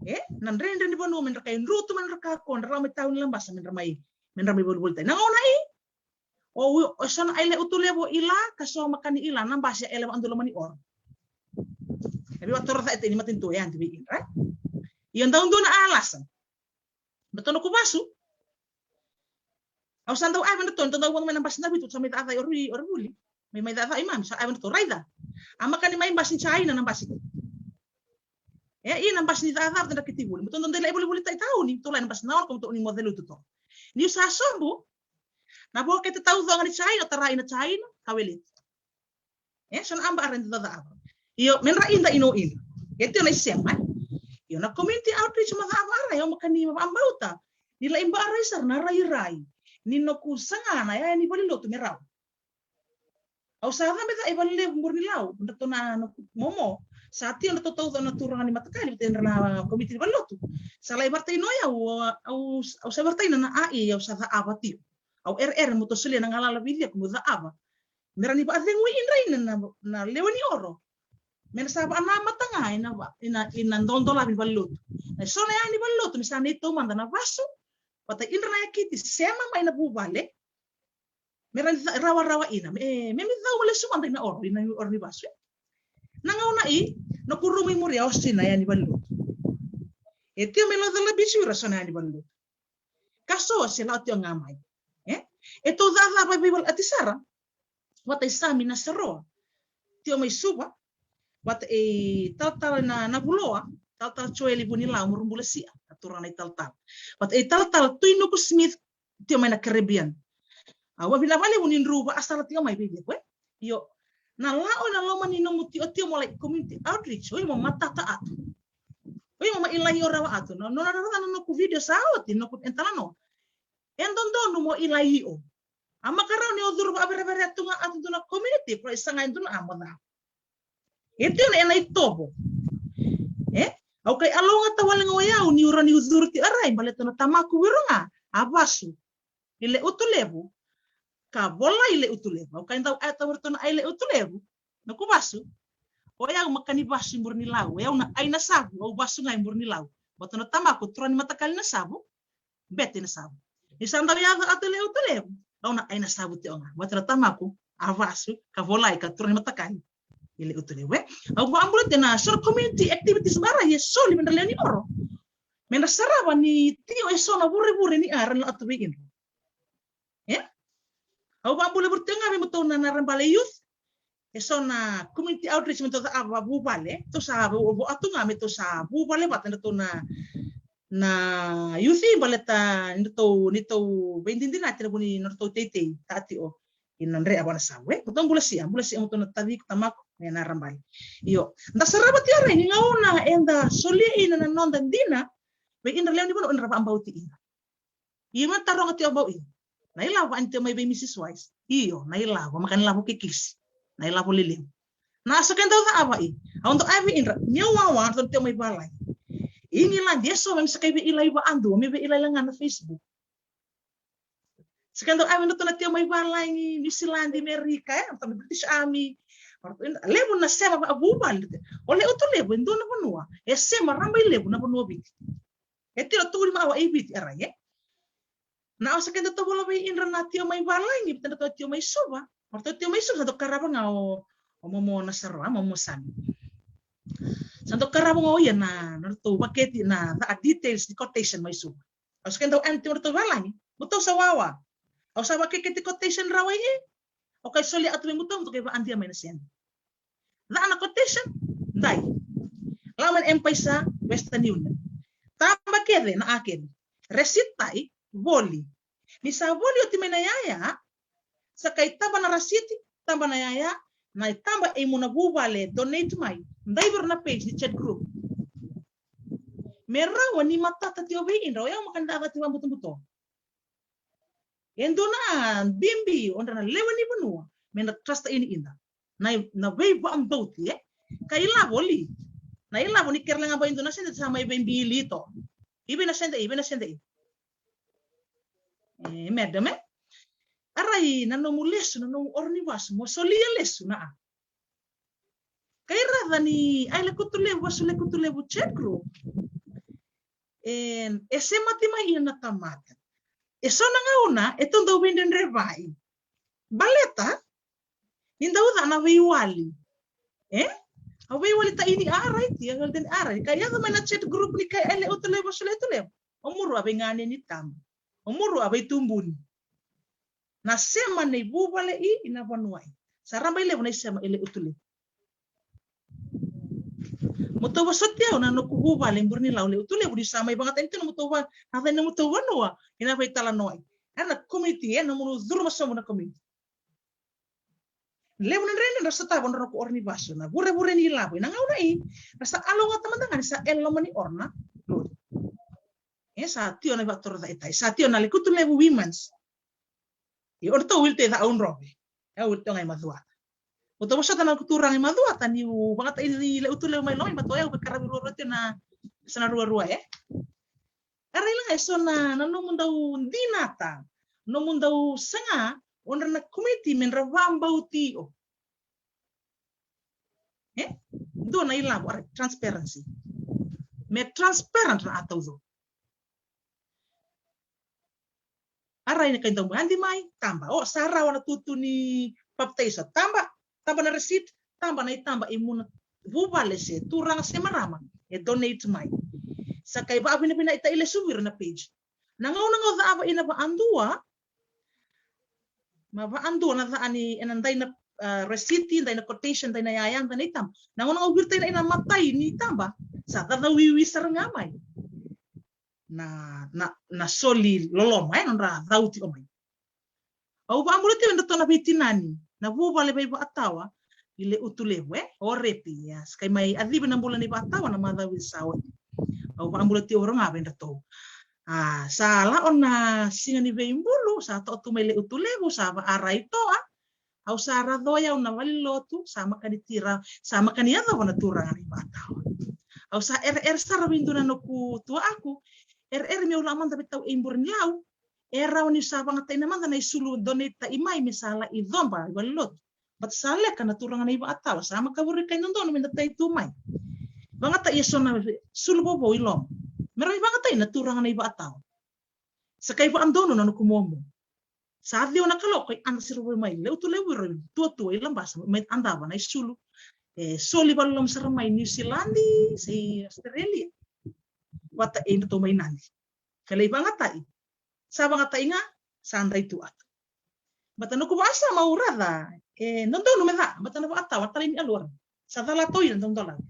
E? Na dredre ni vanua, madra kai dru tu, madra kakua, dra mai tau ni labasa, madra mai, madra mai volivoli tai. Na gauna i, o, o so na ai le Utulevu i la, ka so maka ni i la, na basi a ele vadua loma ni oro. Na vei vatora cai tei ni matanitu e adi vei ira. Io dau dua na a lasa. Datou noqu vasu. Au sa dau ave datou, datou dau vodo mai na basi na vitu, sa mai cakacaka i Oro, Orovuli. Mai, mai cakacaka i mami, sa ave datou raica. A maka ni mai basi ni Jaina na basi. E, i na basi ni cakacaka, Draketi vuli. Datou dau dai lai volivoli tai tauni, datou lai na basi na oro, datou ni moce lutu to. Niu sa sobu, na vokete taucoga ni Jaina, tara i na Jaina, ka weleti. E, so na aba arai da cakava. Io, me dra ida i no ida. E tio na i sema, e. Io, na community outreach ma cakava arai, au maka ni vakabauta. Ni lai ba arai sara na rairai. Ni noqu saga na yaya ni valenilotu me rawa. Au sa cabe cake i Valelevu, Bure ni Lau, datou na noqu momo. Sa tio datou taucoko na turaga ni matakali, vata dra na community ni valenilotu. Sa lai varatai no yau, au, au, au sa varatai na na ai, au sa cakava tio. Au ereere mo tou solia na galala vei iko mo cakava. Me ra ni vakacegui i dra ina na, na lewe ni oro. Me na sa vakanamata ga ina va, ina, ina doladolavi ni valenilotu. Na so na yaya ni valenilotu, me sa neitou mada na vasu. Vata i dra na yakiti sema mai na vuvale. Me ra ni ca, rawarawa ina. Me, me, me cau mo lesu mada ina oro, ina oro ni vasu. Na gauna i, noqu rumu i muri a osi na yaya ni valenilotu. E tio mai Laucala Beach vei ira so na yaya ni valenilotu. Ka so se lako tio ga mai. E? E tou cakacaka vaivaivale ati sara vata i Sami Nasaroa, tio mai Suva, vata i talatala na, na Vuloa, talatala Joeli Vunilau Murubulasia, a turaga na italatala. Vata i talatala Tuinuku Smith, tio mai na Caribbean. A, au vinaka vakalevu ni drau vaasala tiko mai vei levu e. Io, na lako ena loma ni nomu tiotio mo lai community outreach, oi mo matata atu. Oi mo mai lai io rawa atu. Na nona rarata na noku video sa oti, noku entalanoa. E dodonu mo ilai io. A makarau ni o curu vakavereverea tu ga atu dua na community, ko lai saga e dua na a mo ca. E tio na ena itovo. E? Au kai alougata wale ga o yau ni ura ni ucuru ti arai, baleta na tamaku wiro ga a vasu i le utulevu. Ka volai i le utulevu. Au kai dau ae tau iratou na ai le utulevu. Na ku vasu. O yau makani vasu i Murunilau. O yau na ai na savu, au vasu ga i Murunilau. Baleta na tamaku turaga ni matakali na savu. Bete na savu. Ni sa dau yaco atu le utulevu, au na ai na savu tio ga. Baleta na tamaku a vasu ka volai ka turaga ni matakali i le utulevu e. Au vakabula tio na sort community activities bara e soli me dra lewe ni oro. Me dra sarava ni tio e so na vurevure ni a ra na atu vei idra. E? Au vakabula vuri tio ga me mutou na, na rabale youth. E so na community outreach me tou cakava vuvale, tou sa vo atu ga me tou sa vuvale vata na tou na, na youth i baleta ni tou, ni tou veididinati na vuni na tou teitei tati o i na dre a vana sa we. Mutou bulasia, bulasia mutou na taviku tamako me na rabale. Io, da sarava tio rai ni gauna eda solia ina na noda dina vei ina lewe ni vanua ina ra vakabauti ina. Ia me taroga tio vau io. Na ilavo ani tio mai vei Mrs Wise. Io, na ilavo, maka na ilavo kekisi. Na ilavo lelevu. Na so keda uca ava i. Au dau ave indra. Ni au wawa, au dau tio mai valagi. Igiladi e so me sa kai vei ilai va andu, me vei ilai laga na Facebook. Sa keda ave na tona tio mai valagi, New Zealand, America, e, na British Army. Levu na sema va vuvale. O le utulevu e dua na vanua. E sema raba i levu na vanua Viti. E tio tu ni mawa e Viti, era, e? Na o sa keda tovola vei indra na tio mai valagi, tena to tio mai Suva. Or to tio mai Suva, sa do karava ga o, o momo na saroa, momo sami. Sa do karava ga o ia na, na to vaketi na, na details ni quotation mai Suva. Au sa keda au ani tio mai to valagi, mo to sa wawa. Au sa vakeketi quotation rawa i, o kai solia atu vei mutou, mutou kai vaadia mai na sede. Ca na quotation, dai. Lako mai na M-PAiSA, Western Union. Taba kece na a kece. Receipt tai, voli. Ni sa voli oti mai na yaya, sa kai taba na rasiti, taba na yaya, na taba e muna vuvale, donate mai. Dai vei ira na page ni chat group. Me rawa ni matata tio vei indra, o yau maka ni dacati vabutobuto. E dua na bibi o dra na lewe ni vanua me na trust ini ida. Na, na veivabauti, e? Ka ilavo li. Na ilavo ni kere laga bai dua na sede sa mai veibi li to. Ive na sede, ive na sede. E, madam, e? Arai, na nomu lesu, na nomu oro ni vasu, mo solia lesu na a. Kai raca ni ai Lekutulevu, vasu Lekutulevu chat group. E, e semati mai ia na tamata. E so na gauna, e tou dau veidredrevai. Baleta, ni dau ca na veiwali. E? A veiwali ta ini arai, ti a veiwali ta ini arai. Kai yaco mai na chat group ni kai ai Lekutulevu, vasu Lekutulevu. O muru a veigane ni tama. O muru a veitubuni. Na sema nei vuvale i, i na vanua i. Sa raba i levu na i sema i Lekutulevu. Mo tou vasoti au na noku vuvale i Murunilau Lekutulevu ni sa mai vagatani tu na mo tou va, na cai na mo tou vanua, i na veitalanoa i. Era na community, e na mo curu masobu na community. Levu na dredre na sotava na noku oro ni vasu, na vurevure ni lavo, i na gauna i, na sa aloga tamata ga ni sa e loma ni oro na lori. E sa tio na i vatoro ca e tai, sa tio na Lekutulevu women's. I o ratou wili te ca au drove. E au wili te o ga i Macuata. O tou vosota na kuturaga i Macuata ni u vagata i Lekutulevu mai loma i Macuata e au vekaravi ruarua tio na sa na ruarua e. Era ila ga e so na, na nomu dau dinata, nomu dau saga, o dra na komiti me dra vabauti o. E? Dua na ilavo, ara transparency. Me transparent na a tauco. Ara ina kai dau mai, adi mai, taba. O, sa rawa na tutu ni papitaiso, taba, taba na receipt, taba na itaba i muna vuvale se turaga se marama e donate mai. Sa kai vavinavina ita i lesu vei ira na page. Na gauna ga o cava ina vaadua, Ma vaadua na ca ni ena dai na, ah, resiti, dai na quotation, dai na yaya, dai na itaba. Na gauna au viritai na matai ni taba, sa cacawiwi sara ga mai na, na, na soli loloma, e, nodra cau tiko mai. Au vaabula tiko e dratou na veitinani na vuvale vei Vaatawa i Le'utulevu, e, o Repi, ia, sa qai mai acivi na bula ni Vaatawa na macawa sa oti. Au vaabula tiko vei rau ga vei dratou. A, sa la'o na siga ni veibulu, sa to'o tu mai Le'utulevu, sa vaarai to'a. Au sa raco au na valelotu, sa maka ni tira, sa maka ni yacova na turaga ni Vaatawa. Au sa ereere sara vei dua na noqu tua'aku, ereere meu la mada vei tau e Burenilau, e rawa ni sa vagataina mada na isulu donate-ta'i mai me sa lai coba i valelotu. Baleta sa leka na turaga na iVaatawa, sa maka vuri kai dodonu me da tai tu mai. Vagata'i eso na sulu vovou i loma. Me rawa ni vagata'i na turaga na iVaatawa. Sa kai vaadonu na noqu momo. Sa ciwa na kaloko i ada siro voli mai Le'utulevu, i rau tuatua i Labasa, mai adava na isulu e soli valoloma sara mai Niusiladi se i Australia. Vata e dratou mai Nadi. Ka lai vagata'i. Sa vagata'i ga, sa dai tu atu. Baleta noqu vaasama au raca, e dodonu me ca, baleta na Vaatawa talai ni alua. Sa cala to'i na dodonu.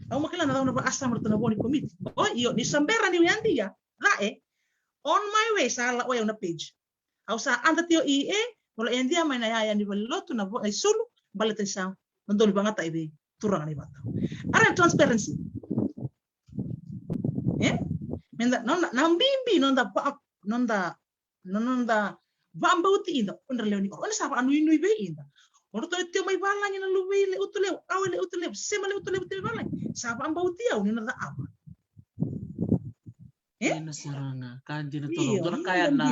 Au ma kila na cau na vaasama ratou na vo ni komiti. O, io, ni sa bera niu yadia, ca e. On my way, sa la'o au na page. Au sa ada tio i e, mo la yadia mai na yaya ni valelotu na vo, na isulu, baleta ni sa dodonu vagata'i vei turaga na iVaatawa. Ara transparency. E? Meda, noda, na bibi, noda va, noda, noda vabauti ida, o ira lewe ni koro, o ira sa vanuinui vei ida. O ratou e tio mai valagi na luve i Le'utulevu, au e Le'utulevu, sema Le'utulevu tio mai valagi. Sa vabauti au ni na ca'ava. E? Dina sara ga, ka dina toka. Io, dua na ka ya na,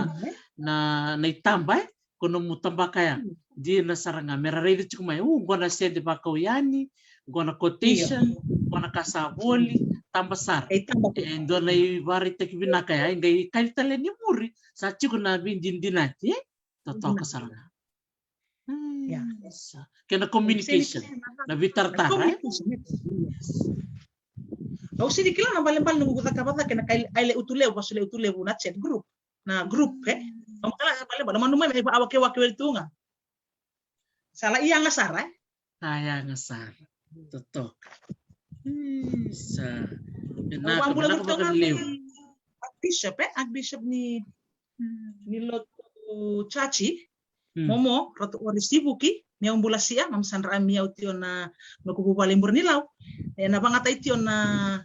na, na itaba, e? Ko nomu tabaka ya. Dina sara ga, me ra raica tiko mai, u, qo na sede vakau yani, qo na quotation, qo na ka sa voli, taba sara. E, dua na ivakaraitaki vinaka ya, e qai kaci tale ni muri, sa tiko na veidinadinati, e? Totoka sara ga. Ia. Sa. Kei na communication, na veitaratara, e? Communication, e? Yes. Au sega ni kila na balebale noqu cakava cake na kai, ai Le'utulevu, vasu Le'utulevu na chat group. Na group, e? Au ma kila na balebale, na manumanu mai me vakawakewake wale tu ga. Sa lai yaga sara, e? Sa yaga sara. Totoka. Isa. Vinaka, vinaka vakalevu. Archbishop, e? Archbishop ni, ni lotu chachi. Momo, ratou o risivuki, meu bula sia, mam sa dra mi au tio na noqu vuvale i Burenilau. E na vagata'i tio na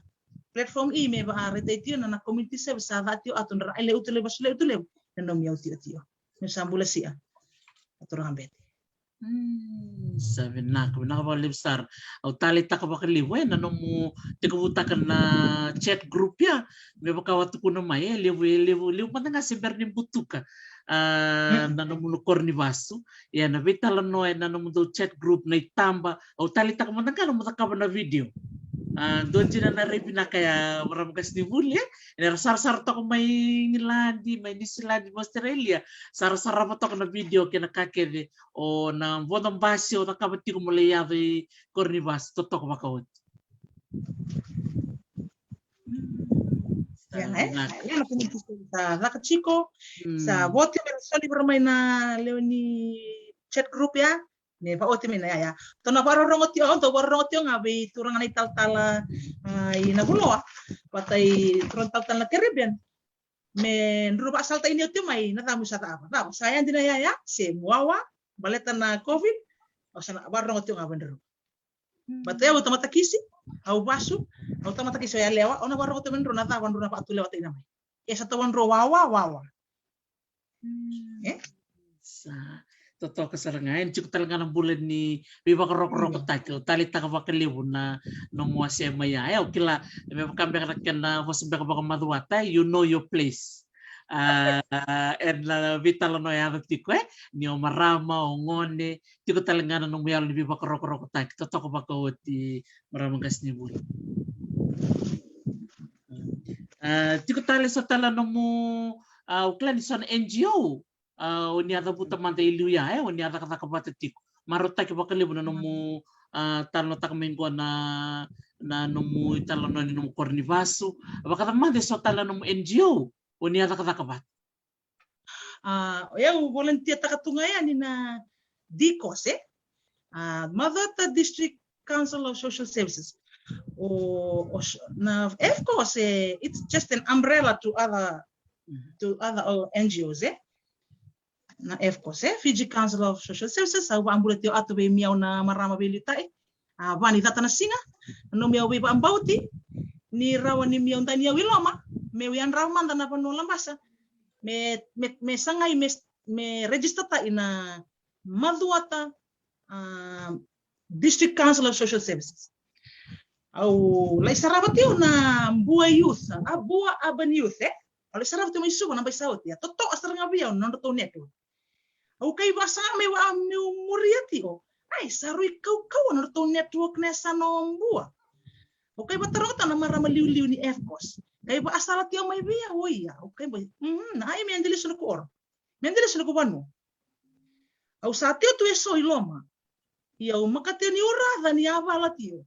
platform i me vakaraitai tio na, na community service sa ca tio atu dra ai Le'utulevu, vasu Le'utulevu. Na nomu au tio tio. Meu sa bula sia. A turaga bete. Sa vinaka, vinaka vakalevu sara. Au taleitaka vakalevu, e, na nomu tekivutaka na chat group ya. Me vaka au a tukuna mai, e levu, e levu, levu mada ga se bera ni butuka. A, na nomu na koro ni vasu. Ia na veitalanoa ena nomudou chat group na itaba. Au taleitaka mada ga nomu cakava na video. A, dua dina na rai vinaka ya, marama qasenivuli, e? Era sarasara toka mai Igiladi, mai Niusiladi, mai Australia. Sarasarava toka na video kei na ka kece. O na vodo basi o cakava tiko mo lai yaco i koro ni vasu, totoka vakaoti. Ia, e? Ia na community sa caka tiko, sa voti me na soli vara mai na lewe ni chat group ya, me vaoti mai na yaya. Tou na vakarorogo tio, tou vakarorogo tio ga vei turaga na italatala, a, i Navuloa, vata i turaga talatala na Caribbean. Me drau vakasalataki ni au tio mai, na cava mo sa cakava. Cava, sa yadi na yaya, se mo wawa, baleta na COVID, au sa na vakarorogo tio ga vei drau. Baleta au tamatakisi, au vasu, au tamatakisi o yalewa, au na vakarorogo tio vei drau na cava drau na vakatulewataki mai. E sa tau drau wawa, wawa. E? Sa, totoka sara ga, e, tiko tale ga na bula ni veivakarokorokotaki, au taleitaka vakalevu na nomu wasea mai ya. E, au kila, me vaka beka na kena vosa beka vakamacuata, you know your place. A, ena veitalanoa yaco tiko, e, ni o marama, o gone, tiko tale ga na nomu yalo ni veivakarokorokotaki, totoka vakaoti marama qasenivuli. A, tiko tale so tale na nomu, a, au kila ni so na N G O, a, o ni a cavuta mada e liu ya, e, o ni a cakacaka vata tiko. Marautaki vakalevu na nomu, a, talanoataka mai qo na, na nomu italanoa ni nomu koro ni vasu. Vakacava mada e so tale na nomu N G O, o ni a cakacaka vata. A, o yau volunteer taka tu ga yani na DCOSS, e? A, Macuata District Council of Social Services. O, o s-, na FCOSS, e, it's just an umbrella to other, to other, uh, NGOs, e? Na FCOSS, e? Fiji Council of Social Services, au vaabula tio atu vei miau na marama veiliutai. A, va ni cata na siga, na nomu yau veivabauti, ni rawa ni miau dani au i loma, meu yadrava mada na vanua Labasa, me, me, me sagai, me, me register ta i na Macuata, a, District Council of Social Services. Au lai sarava tio na Bua Youth, a Bua Urban Youth, e? Au lai sarava tio mai Suva na bai sa oti, a totoa sara ga vei au na nodratou network. Au kai vasa me vaa meu muria tio. Ai, sa rui kaukauwa na nodratou network na yasana o Bua. Au kai vataroga tio na marama liuliu ni FCOSS. Kai vaasala tio mai vei au o ia. Au kai bai, mm, ai me delisu na kuoro. Me delisu na kuvanua. Au sa tio tu e so i loma. Ia au maka tio ni uraca ni a vala tio.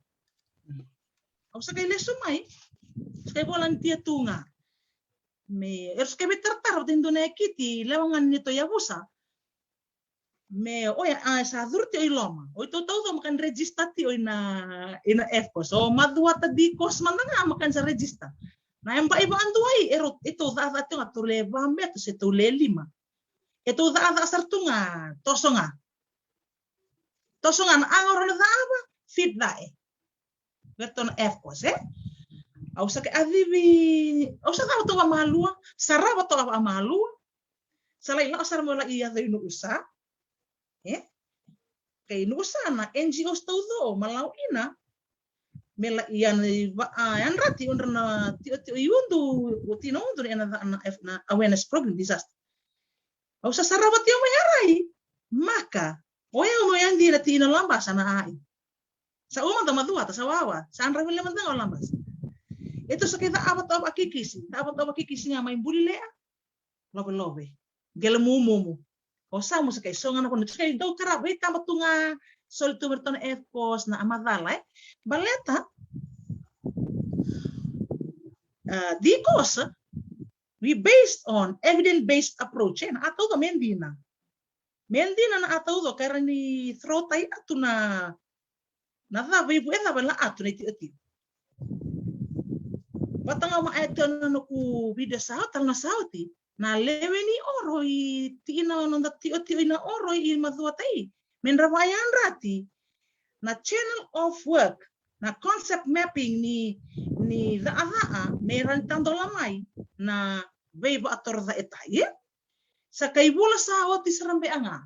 Au sa kai lesu mai. Sa kai volunteer tu ga. Me, era sa kai veitaratara vata e dua na kiti, lewa ga ni neitou yavusa. Me, oya, a, sa curu tio i loma. O itou taucoko maka ni register tio i na, i na FCOSS. O Macuata DCOSS mada ga maka ni sa register. Na yabaki vadua i, era, itou caca tio ga tou le va betu se tou le lima. Itou caca sara tu ga, toso ga. Toso ga na ago rau na cava, fit cae. Vei ratou na FCOSS, e? Au sa kai acivi, au sa cava toka vamalua, sa rava toka vamalua. Sa lai lako sara meu lai yaco i Nuusa. E? Kai Nuusa na NGOs taucoko, ma lau ina. Me lai yana i va, a, yadrati odra na tiotio i Udu, o tina Udu na, na, na awareness program disaster. Au sa sarava tio mai arai, maka. O yau meu yadi na tina Labasa na ai. Sa uma da Macuata, sa wawa, sa draiva lima da ga o Labasa. Itou sa kai cava toka vakikisi, cava toka vakikisi ga mai Bulilea, Lovelove, Qelemumu. O sa mu sa kai so ga na vanua, sa kai dau tara veitaba tu ga, soli tu me ratou na FCOSS na a macala, e. Baleta, a, DCOSS, we based on evidence-based approach, e, na a taucoko me dina. Me dina na a taucoko, ka era ni throw tai atu na, na cava i vu, e cava la atu na itiotio. Vata ga ma a tio na noqu video sa oti, tale na sa oti, na lewe ni oro i tina noda tiotio i na oro i Macuata i. Me dra vakayadrati na channel of work, na concept mapping ni, ni cakacaka me ra ni tadola mai na veivakatorocaketaki, e? Sa kai vula sa oti sara beka ga.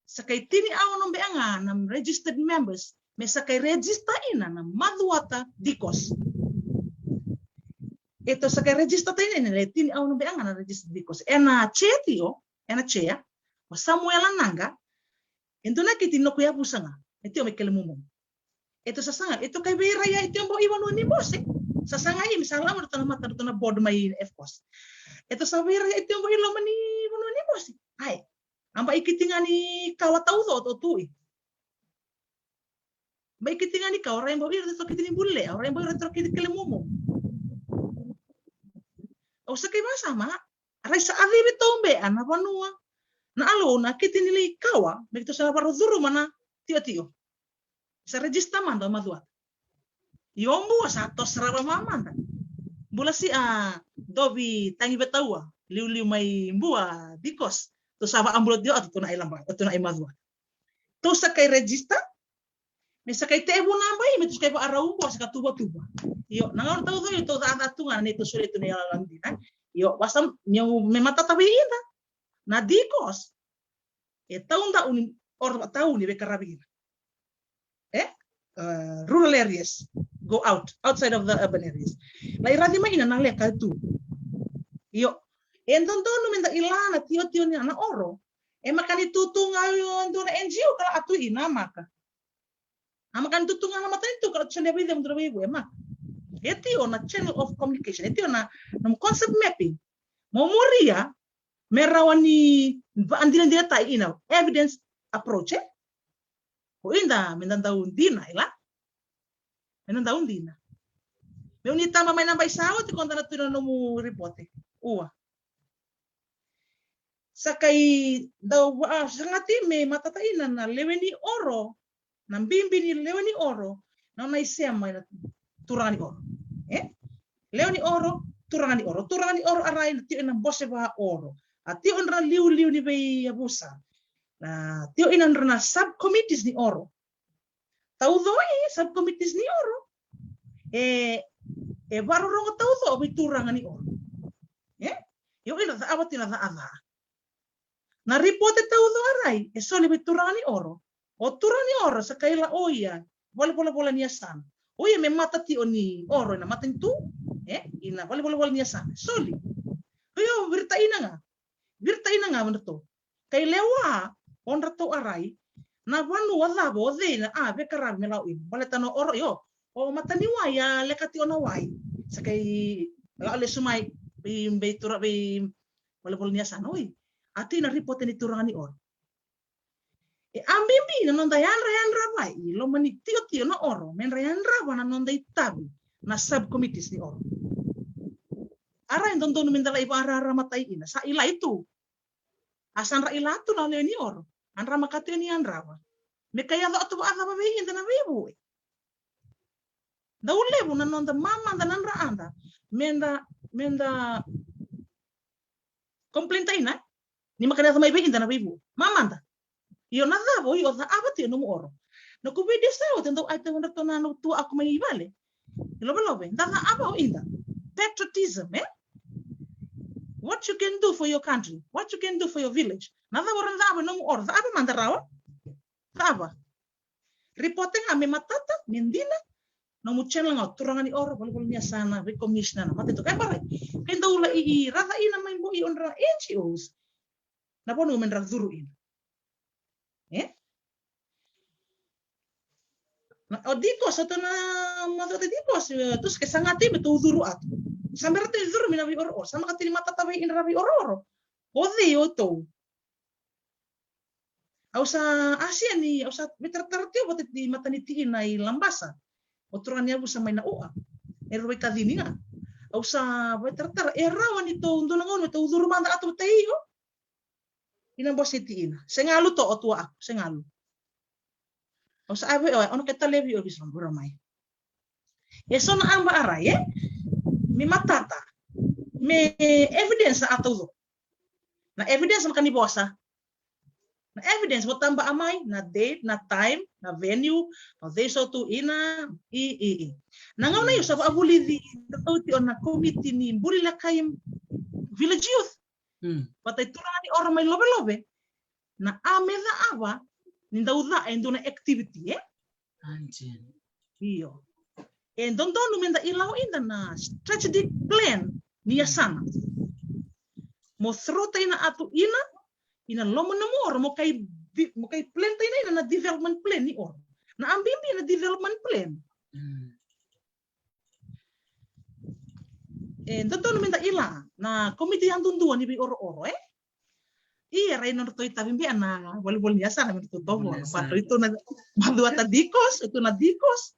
Sa kai tini aono beka ga na registered members, me sa kai register ina na Macuata DCOSS. Itou sa kai register ta ina, ina le tini aono beka ga na registered DCOSS. Ena chair tio, ena chair, o Samuela Naqa, e dua na kiti noqu yavusa ga, e tio mai Qelemumu. Itou sa saga, itou kai veirai ai tio qo i vanua ni bose. Sa saga i me sa lako ratou na mata ratou na board mai FCOSS. Itou sa veirai ai tio qo i loma ni vanua ni bose. Ai, a bai kiti ga ni kawa taucoko o tu i. Bai kiti ga ni kawa, rai bau ira ratou kiti ni Bulilea, rai bau ira ratou kiti Qelemumu. Au sa kai vasama, rai sa acivi tau beka na vanua. Na alou na kiti ni lai kawa, me keitou sa na varau curuma na tiotio. Sa register mada o Macuata. Io Bua sa toso rava ma mada. Bula si a Dovi Tagivetaua, liuliu mai Bua, because tou sa vakabula tio atu tou na i Laba, tou na i Macuata. Tou sa kai register, me sa kai tevu na bai, me tou sa kai vakarau Bua, sa ka tuvatuva. Io, na gauna taucoko, io tou caca tu ga, na neitou soli tu na iyaloyalo dina. Io, vasa, me matata vei ida. Na DCOSS, e taudaku ni oro vakatauni veikaravi ira. E? Uh, rural areas, go out, outside of the urban areas. Lai raci mai ina na leka e tu. Io, e dodonu me da ila na tiotio ni na oro. E maka ni tutu ga io dua na NGO ka la a tu ina maka. A maka ni tutu ga na matanitu ka la tu sa ni vei cemu dua na veivu, e maka. E tio na channel of communication, e tio na, na concept mapping. Mo muria, me rawa ni vakadinadinataki ina evidence approach, e? Ko ida me da dau dina, ila? Me da dau dina. Meu ni tama mai na bai sa oti ko da na tu na nomu ripote. Ua. Sa qai dau va, sa qai me matata ina na lewe ni oro, na bibi ni lewe ni oro, na nona isema ina turaga ni oro. E? Lewe ni oro, turaga ni oro. Turaga ni oro a rai na tio ina bose va oro. A tio ina liuliu ni veiyavusa. Na tio ina na subcommittees ni oro. Tauco e subcommittees ni oro. E, e varorogo tauco vei turaga ni oro. E? Io ina cava tio na cava. Na ripote tauco a rai, e soli vei turaga ni oro. O turaga ni oro sa qai la o ia, vale volavola ni yasana. O ia me mata tio ni oro, ena matanitu, e, ina vale volavola ni yasana. Soli. O ia o virita ina ga. Virita ina ga vandratou. Qai lewa, o dratou a rai. Na vanua cava, o cei na, a, veiqaravi me la o ina. Baleta na oro, io. O mataniwai, a, leka tio na wai. Sa qai, la o lesu mai, vei, vei tura, vei, vale volavola ni yasana, oi. A tio na ripote ni turaga ni oro. E a bibi na noda yadra, yadrava i loma ni tiotio na oro, me dra yadrava na noda itavi, na subcommittees ni oro. A rai dodonu me da lai vakararamatai ina, sa ilai tu. A sa dra ila tu na lewe ni oro, a dra maka tio ni yadrava. Me qai yaco tu vakacava vei ida na veivue. Dau levu na noda mamada na drada, me da, me da complain ta ina, ni maka ni yaco mai vei ida na veivue. Mamada. Io na cava o io cava tio nomu oro. Na ko vei desa o te dau ai te wandra tona na tua aku mai i vale. I lovelove, da cava o ida. Patriotism, e? What you can do for your country, what you can do for your village. Na cava o ra cava nomu oro, cava mada rawa. Cava. Ripote ga me matata, me dina, nomu channel ga o turaga ni oro, vale volavola ni yasana, vei commissioner, na matanitu, kai barai. Kai dau la i, i, raca ina mai bo i o dra N G Os. Na vanua me dra curu ina. E? Na, o dikos, o tou na macuata dikos, e, tou sa qai saga tiko me tou curu atu. Sa bera tiko ni curu mai na veiorooro, sa maka tiko ni matata vei ira na veiorooro. O cei o tou. Au sa asia ni, au sa veitaratara tiko vata i matanitu ina i Labasa. O turaga ni yavusa mai na ua. E rua i kacini ga. Au sa veitaratara, e rawa ni tou dua na gauna me tou curu mada atu vata i o. Ina bose ni tiina. Se galu toka o tua aku, se galu. Au sa ave o, o na ke talevi o visa bura mai. E so na aba a rai, e? Me matata. Me evidence a tauco. Na evidence maka ni vosa. Na evidence mo taba a mai, na date, na time, na venue, na cei so tu ina, i, i, i. Na gauna io sa vakavulici, na tauti o na komiti ni buli lakai village youth. Mm. Vata i turaga ni oro mai Lovelove. Na a me cava, ni dau ca e dua na activity, e? Anjin. Io. E dodonu me da ilavo ida na strategic plan ni yasana. Mo throta ina atu ina, ina loma nomu oro, mo kai, mo kai plan ta ina ina na development plan ni oro. Na a bibi na development plan. Mm. E dodonu me da ila na komiti yadudua ni veiorooro, e? Ia, rai nodratou itavi bea na volivoli ni yasana me ratou tovo. Volivoli ni yasana. Matou tou na macuata dikos, tou na dikos.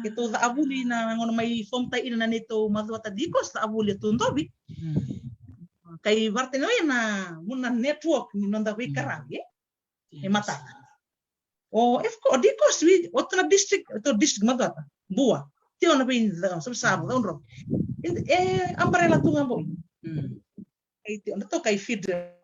Keitou cavuli na gauna mai form ta ina na neitou macuata dikos, cavuli a tou dovi. Kai vartene oya na, na network ni noda veikaravi, e? E matata. O, e fko, o dikos, wi, o tou na district, o tou district macuata. Bua. Tio na vei, Savasava, Cakaudrove. E, e, umbrella tu ga boi. Kai tio, na tou kai federal.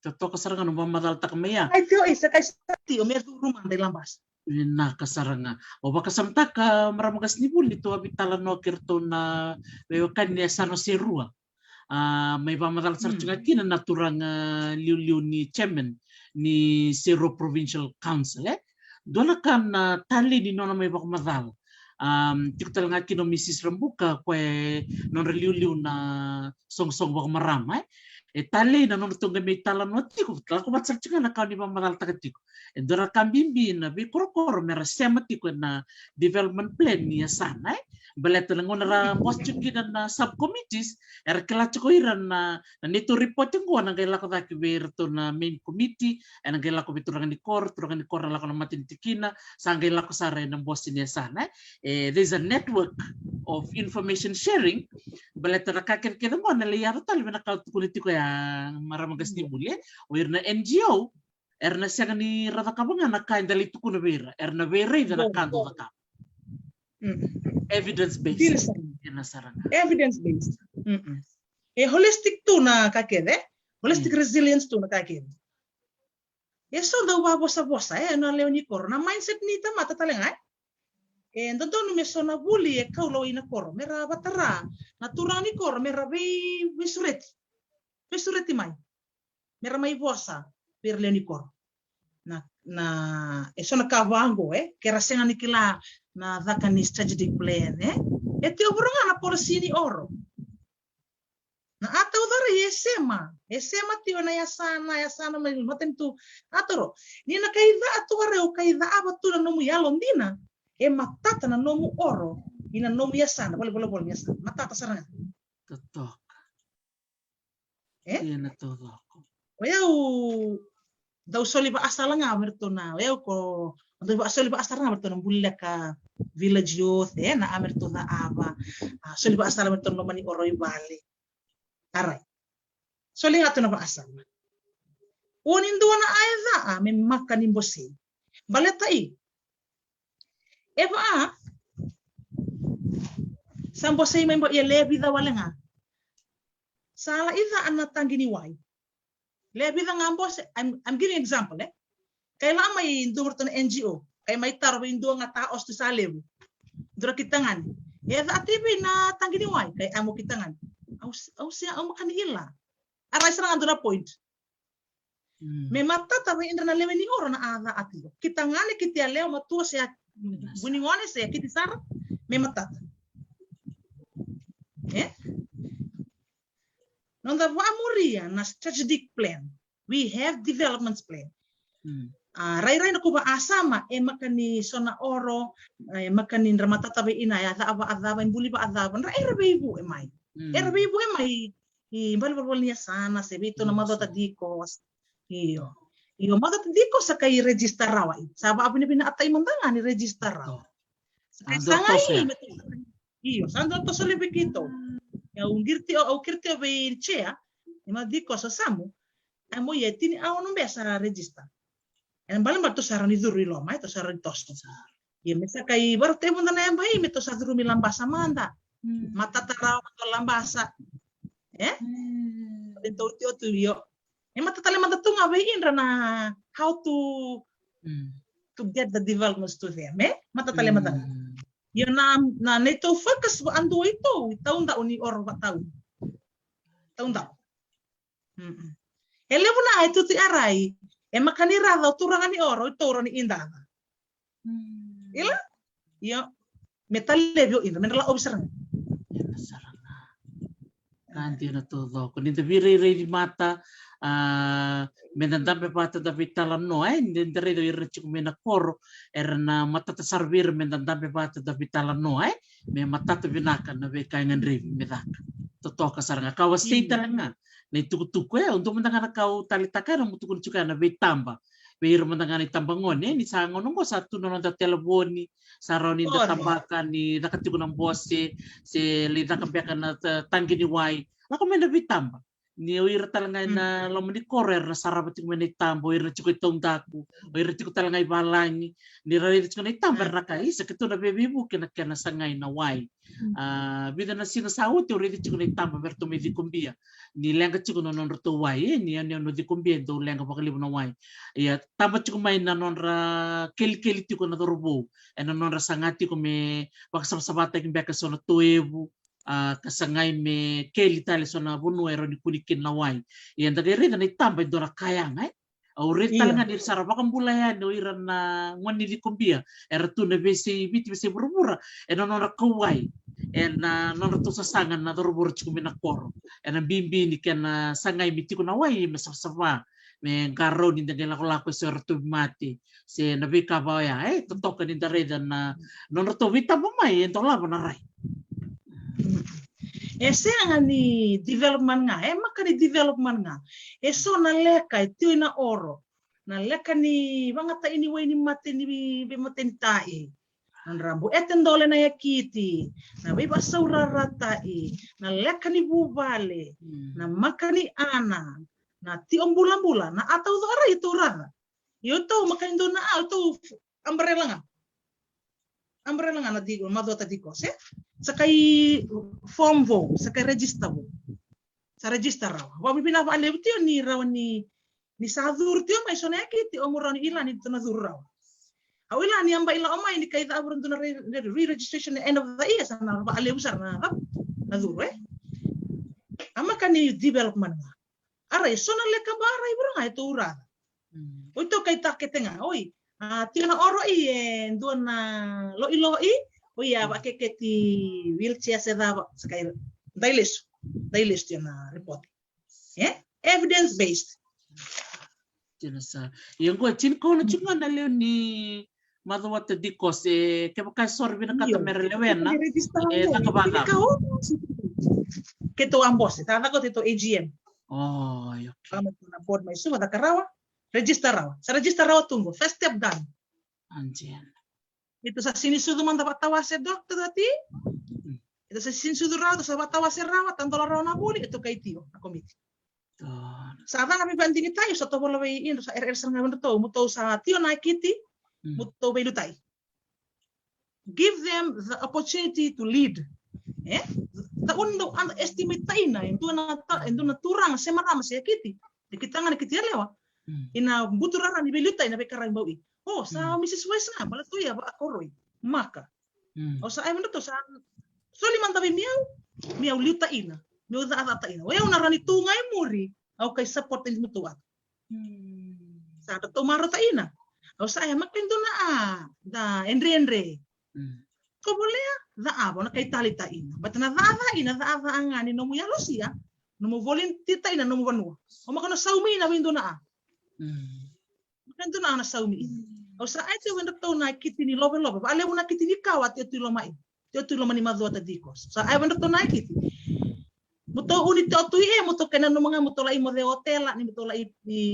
Totoka sara ga na vakamacalataka mai ya. Kai tio, e, sa kai sa tio, me curu mada i Labasa. Vinaka sara ga. O vakasamataka, marama qasenivuli, tou a veitalanoa kei ratou na veiwekani ni yasana o Serua. A, mai vakamacala sara tiko ga kina na turaga liuliu ni chairman ni Serua Provincial Council, e? Dua na ka na talei ni nona mai vakamacala. A, tiko tale ga kina o Mrs Rabuka, koya e nodra liuliu na soqosoqo vakamarama, e? E talei na nodratou qai mai talanoa tiko, lako vata sara tiko ga na ka ni vakamacalataka tiko. E dua na ka bibi na veikorokoro me ra sema tiko ena development plan ni yasana, e? Baleta na gauna ra bose tiko kina na subcommittees, era kila tiko ira na, na neitou report qo na qai lako cake vei iratou na main committee, ena qai lako vei turaga ni koro, turaga ni koro na lako na mata ni tikina, sa qai lako sara ena bose ni yasana, e. E, there's a network of information sharing. Baleta na ka kece kece qo na lai yaco tale vei na ka au tukuna tiko ya, marama qasenivuli, e. O ira na N G O, era na sega ni ra cakava ga na ka eda lai tukuna vei ira, era na veiraica na ka dau cakava. Evidence based. Ena sara ga. Evidence based. E holistic tu na ka kece, holistic resilience tu na ka kece. E so dau vavosavosa, e, na lewe ni koro, na mindset ni tamata tale ga, e. E dodonu me so na vuli e kau lawai na koro, me ra vatara na turaga ni koro me ra vei, veisureti, veisureti mai, me ra mai vosa vei ira lewe ni koro. Na, na, e so na ka vaqo, e, ke ra sega ni kila na caka ni strategic plan, e. E tiko vura ga na policy ni oro. Na a tauca rai e sema, e sema tiko na yasana, yasana mai matanitu. A toro, ni na kai ca tu, a rau kai cava tu na nomu yalodina, e matata na nomu oro ina nomu yasana, vale, vale, vale, yasana. Matata sara ga. Totoka. E? Ia na taucoko. O yau dau soli vaasala ga me ratou na, o yau ko, dau va-, soli vaasala ga me ratou na Buleleka Village Youth, e, na a me ratou cava, a, soli vaasala me ratou na loma ni oro i vale. Arai. Soli ga tu na vaasala. O ni dua na a e caa me maka ni bosei. Baleta i. E vaa. Sa bosei mai bo ia le vica wale ga. Sa lai caa na taqi ni wai. Le vica ga bose, I'm, I'm giving example, e. Kai la mai dua ratou na N G O. Kai mai taro vei dua ga ta ostu sa levu. Dua ra ki tagane. E caa tiko vei na taqi ni wai. Kai amo ki tagane. Au s-, au se, au maka ni ila. Arai sara ga dua na point. Mm. Me matata vei ira na lewe ni oro na a caa tiko. Ki tagane, ki yalewa, matua se, vunigone se, kiti sara. Me matata. E? Noda vaamuria na strategic plan. We have development plan. Mm. A, rairai na kuva a sama, e maka ni so na oro, e maka ni dra matata vei ina, e a cava, a cava, e buli va a cava, dra era veivu e mai. Mm. Era veivu e mai, i bali valval ni yasana, se vei tu na macuata dikos. Io. Io, macuata dikos sa kai register rawa i. Sa vaavinavina a tai mada ga ni register rawa. Sa kai sa ga i, me tu sa kai. Io, sa dua toso levu vei keitou. Ia, au qiri tiko, au qiri tiko vei chair, ni ma dikos o samu, ai mo ia e tini a ono beka sa register. Ena balebale tou sa rawa ni curu i loma, e tou sa rawa ni toso. Ia me sa kai varautaki mada na yabaki, me tou sa curumi Labasa mada. Mm. Matata rawa mada Labasa. E? Mm. Tou tio tu io. E matata tale mada tu ga vei Indra na how to, mm, to get the developments to them, e? Matata tale mada ga. Mm. Ia na, na neitou focus vakadua i tou, i taudaku ni oro vakatau. Taudaku. Mm-mm. E levu na a e tutu i arai, e maka ni raca o turaga ni oro, i tou rawa ni idaca. Mm. Ila? Io. Me talevi o Indra, me dra la ovi sara ga. Ia na sara ga. Ka dina taucoko. Ni da veirairaici mata, a, me da dabe vata da veitalanoa, e, ni da raica ira tiko mai na koro, era na matata sara vei ira me da dabe vata da veitalanoa, e, me matata vinaka na veika e gadrevi me caka. Totoka sara ga. Ka wasei tale ga na itukutuku, e, au dua mada ga na ka au taleitaka, era mo tukuna tiko ya na veitaba. Vei ira mada ga na itabagone, e, ni sa gauna oqo sa tu na noda telefoni, sa rawa ni da tabaka ni caka tiko na bose, se lai caka beka na ta-, taqi ni wai. Lako mai na veitaba. Ni o ira tale ga ena loma ni koro era na sarava tiko mai na itaba, o ira na tiko i taudaku, o ira tiko tale ga i valagi. Ni ra raica tiko na itaba era na kaya, isa, keitou na veiveivuke na kena sagai na wai. Mm. A, vica na siga sa oti au raica tiko na itaba me ratou mai cikobia. Ni leqa tiko na nodratou wai, e, ni yanuyanu cikobia e dau leqa vakalevu na wai. Ia, taba tiko mai na nodra kelikeli tiko na cauravou. Ena nodra saga tiko me vakasavasavataki beka eso na toevu, a, ka sagai me keli tale eso na vanua e rawa ni kune kina na wai. Ia da qai raica na itaba e dua na ka yaga, e. Au raica tale ga ni ra sa ra vakabula yani o ira na gone ni cikobia era tu na veiyasai Viti, veiyasai vuravura, ena nodra kauwai, ena nodratou sasaga na cauravou era tiko mai na koro, ena bibi ni kena sagai me tiko na wai me savasava, me qarauni da qai lakolako eso era tauvimate, se na veika va oya, e, totoka ni da raica na nodratou veitaba mai e dolava na rai. E sega ni development ga, e maka ni development ga. E so na leka e tio ina oro. Na leka ni vagataini wai ni mate ni veimatanitai. Na drabu e te dole na yakiti, na veivasauraratai, na leka ni vuvale, na maka ni ana, na tio bulabula, na a taucoka rai e tauraca. Io tou maka ni dua na a, tou umbrella ga. Umbrella ga na diko, macuata diko, se? Sa kai form vou, sa kai register vou. Sa register rawa. Vavivina valevu tio ni rawa ni, ni sa curu tio mai so na yakiti o mo rawa ni ila ni tou na curu rawa. Au ila ni aba ila o mai ni kai cavura dua na re-, re-, re-registration at the end of the year sa na valevu sara na cava, na curu, e? A maka ni development ga. Arai, so na leka ba arai vura ga e tou raca. Oi tou kai takete ga, oi. A, tio na oro i e dua na loiloi, oi a vakeketi wheelchair se cava, sa kai dailesu, dailesu tio na report. E? Evidence based. Tio na sa. Ia qo, tini kau na tiko ga na lewe ni macuata diko se kevaka e soro vinakata me ra lewena. E caka vaka. Keitou a bose, sa caka keitou A G M. O, io. Ka mai na board mai Suva, caka rawa, register rawa. Sa register rawa tu qo, first step done. Anjena. Keitou sa sinisucu mada vakatawase doctor dati. Keitou sa sinisucu rawa, tou sa vakatawase rawa, tadola rawa na vuli, keitou kai tio na komiti. Sa caka vei vadigitai, sa tovola vei Idra, sa ereere sara ga vei Idra tou, mo tou sa tio na kiti, mo tou veilutai. Give them the opportunity to lead. E? Dou ni dau underestimate taina e dua na ta-, e dua na turaga se marama se kiti. E kiti tagane, kiti yalewa. Ina buturara ni veiliutai na veikaravi bau i. O, sa Mrs West ga, bale tu ia vakakoroi. Maka. O sa, e, vei iratou sa soli mada vei miau, miau liutaina, miau cacataina. O yau na rawa ni tu ga i muri, au kai support ni mutou atu. Sa ratou marautaina. Au sa e maka e dua na a, da edredre. Ko volea, cava, na kai talitaina. But na cacaina, caca ga ni nomu yalosia, nomu volunteer taina, nomu vanua. O maka na saumi na vei dua na a. Maka e dua na a na saumi. Au sa ai tio vei iratou na kiti ni lovelove, vakalevu na kiti ni kawa tio tu i loma i. Tio tu i loma ni macuata dikos. Sa ai vei iratou na kiti. Mutou uni tio tu i e, mutou kena numa ga, mutou lai moce otela, ni mutou lai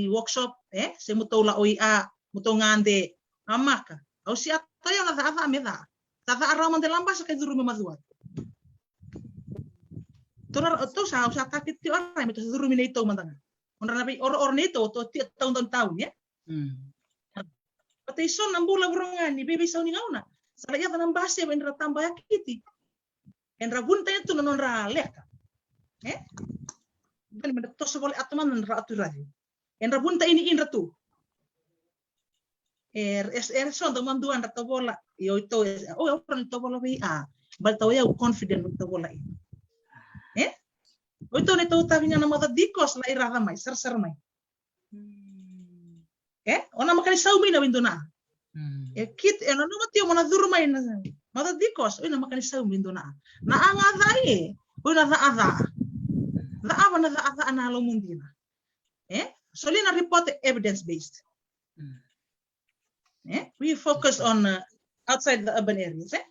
workshop, e? Se mutou la oi a, mutou gade. A maka. Au si a toya na caca me ca. Caca rawa mada e Labasa kai curumi macuata. Tou na, tou sa, au sa takiti tio arai, me tou sa curumi nei tou mada ga. Odra na vei oro oro nei tou, tou tio tau dau tau, e? But e so na bula vurogani, vei vei sau ni gauna. Sa la yaca na base, vei dra taba ya kiti. Edra vuni taina tu na nodra leka. E? Bani me dra toso vole atu mana dra atu raci. Edra vuni taini idra tu. E, e, e so dau madua dra tovola. Io ito, e, o, o, ni tovola vei a. Bali tau yau confident ni tovola i. E? O ito ni tau tavi ga na maca dikos la i raca mai, sarasara mai. E, o na maka ni saumi na vei dua na. E kit, e na numa tio mo na curu mai na maca dikos, o i na maka ni saumi dua na. Na a ga ca e, o i na ca a ca. Ca a va na ca a ca na lomu dina. E, soli na report evidence based. E, we focus on, uh, outside the urban areas, e?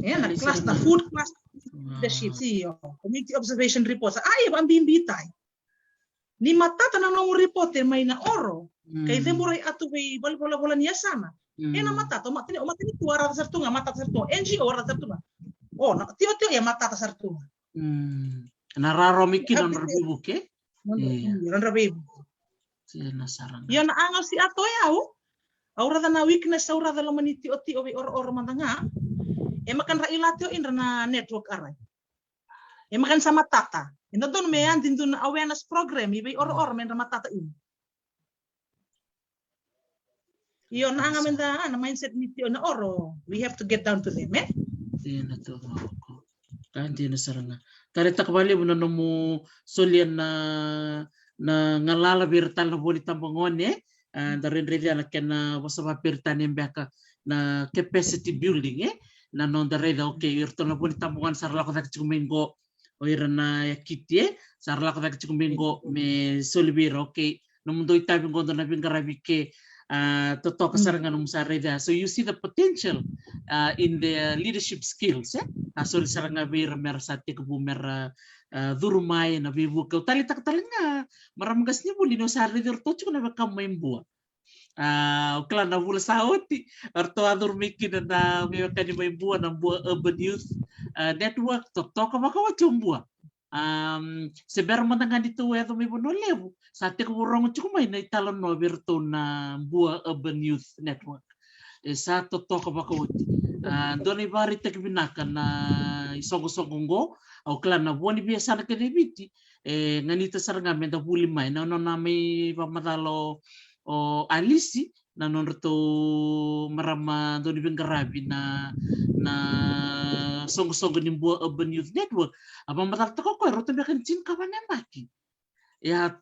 E, na cluster, food cluster leadership, si, o, community observation reports. Ai, e vabibi tai. Ni matata na nomu report e mai na oro. Kai ceburai atu vei valenivolavola ni yasana. E na matata, o matani, o matanitu a raca sara tu ga, matata sara tu ga. N G O a raca sara tu ga. O, na tiotio e matata sara tu ga. Na rarama kina nodra veivuke. Nodra veivuke. Io na a ga au si a toya au. Au raca na weakness, au raca loma ni tiotio vei orooro mada ga. E maka dra ila tio idra na network arai. E maka ni sa matata. E dodonu me yadi dua na awareness program i vei orooro me dra matata ina. Io na a ga me da, na mindset ni tio na oro. We have to get down to them, e? Dina tu ga oko. Ka dina sara ga. Taretaka valevu na nomu solia na, na galala vei ira tale na vo ni tabagone, e? A, da raica na kena vosa vaperitania beka na capacity building, e? Na noda raica, okay, iratou na vo ni tabagone sa ra lako cake tiko mai qo, o ira na yakiti, e? Sa ra lako cake tiko mai qo me soli vei ira, okay, nomudou itavi qo dou na veiqaravi ke, A, totoka sara ga nomu sa raica. So you see the potential, a, in their leadership skills, e? A soli sara ga vei ira mera sa tekivu mera, a, curu mai na veivuke. Au taleitaka tale ga, marama qasenivuli, ni o sa raici iratou tiko na wekamu mai Bua. A, au kila na vula sa oti, eratou a curu mai kina na veiwekani mai Bua, na Bua Urban Youth, a, Network. Totoka vakaoti o Bua. A, se bera mada ga ni tou yaco mai Vanua Levu, sa tekivu rogo tiko mai na italanoa vei iratou na Bua Urban Youth Network. E sa totoka vakaoti. A, dua na ivakaraitaki vinaka na isoqosoqo oqo. Au kila na vo ni veiyasana kece e Viti e ganita sara ga meda vuli mai. Na nona mai vakamacala o Alisi, na nodratou marama dau ni veiqaravi na, na soqosoqo ni Bua Urban Youth Network. A vakamacalataka o koya, rauta beka ni tinikava na yabaki. Ia,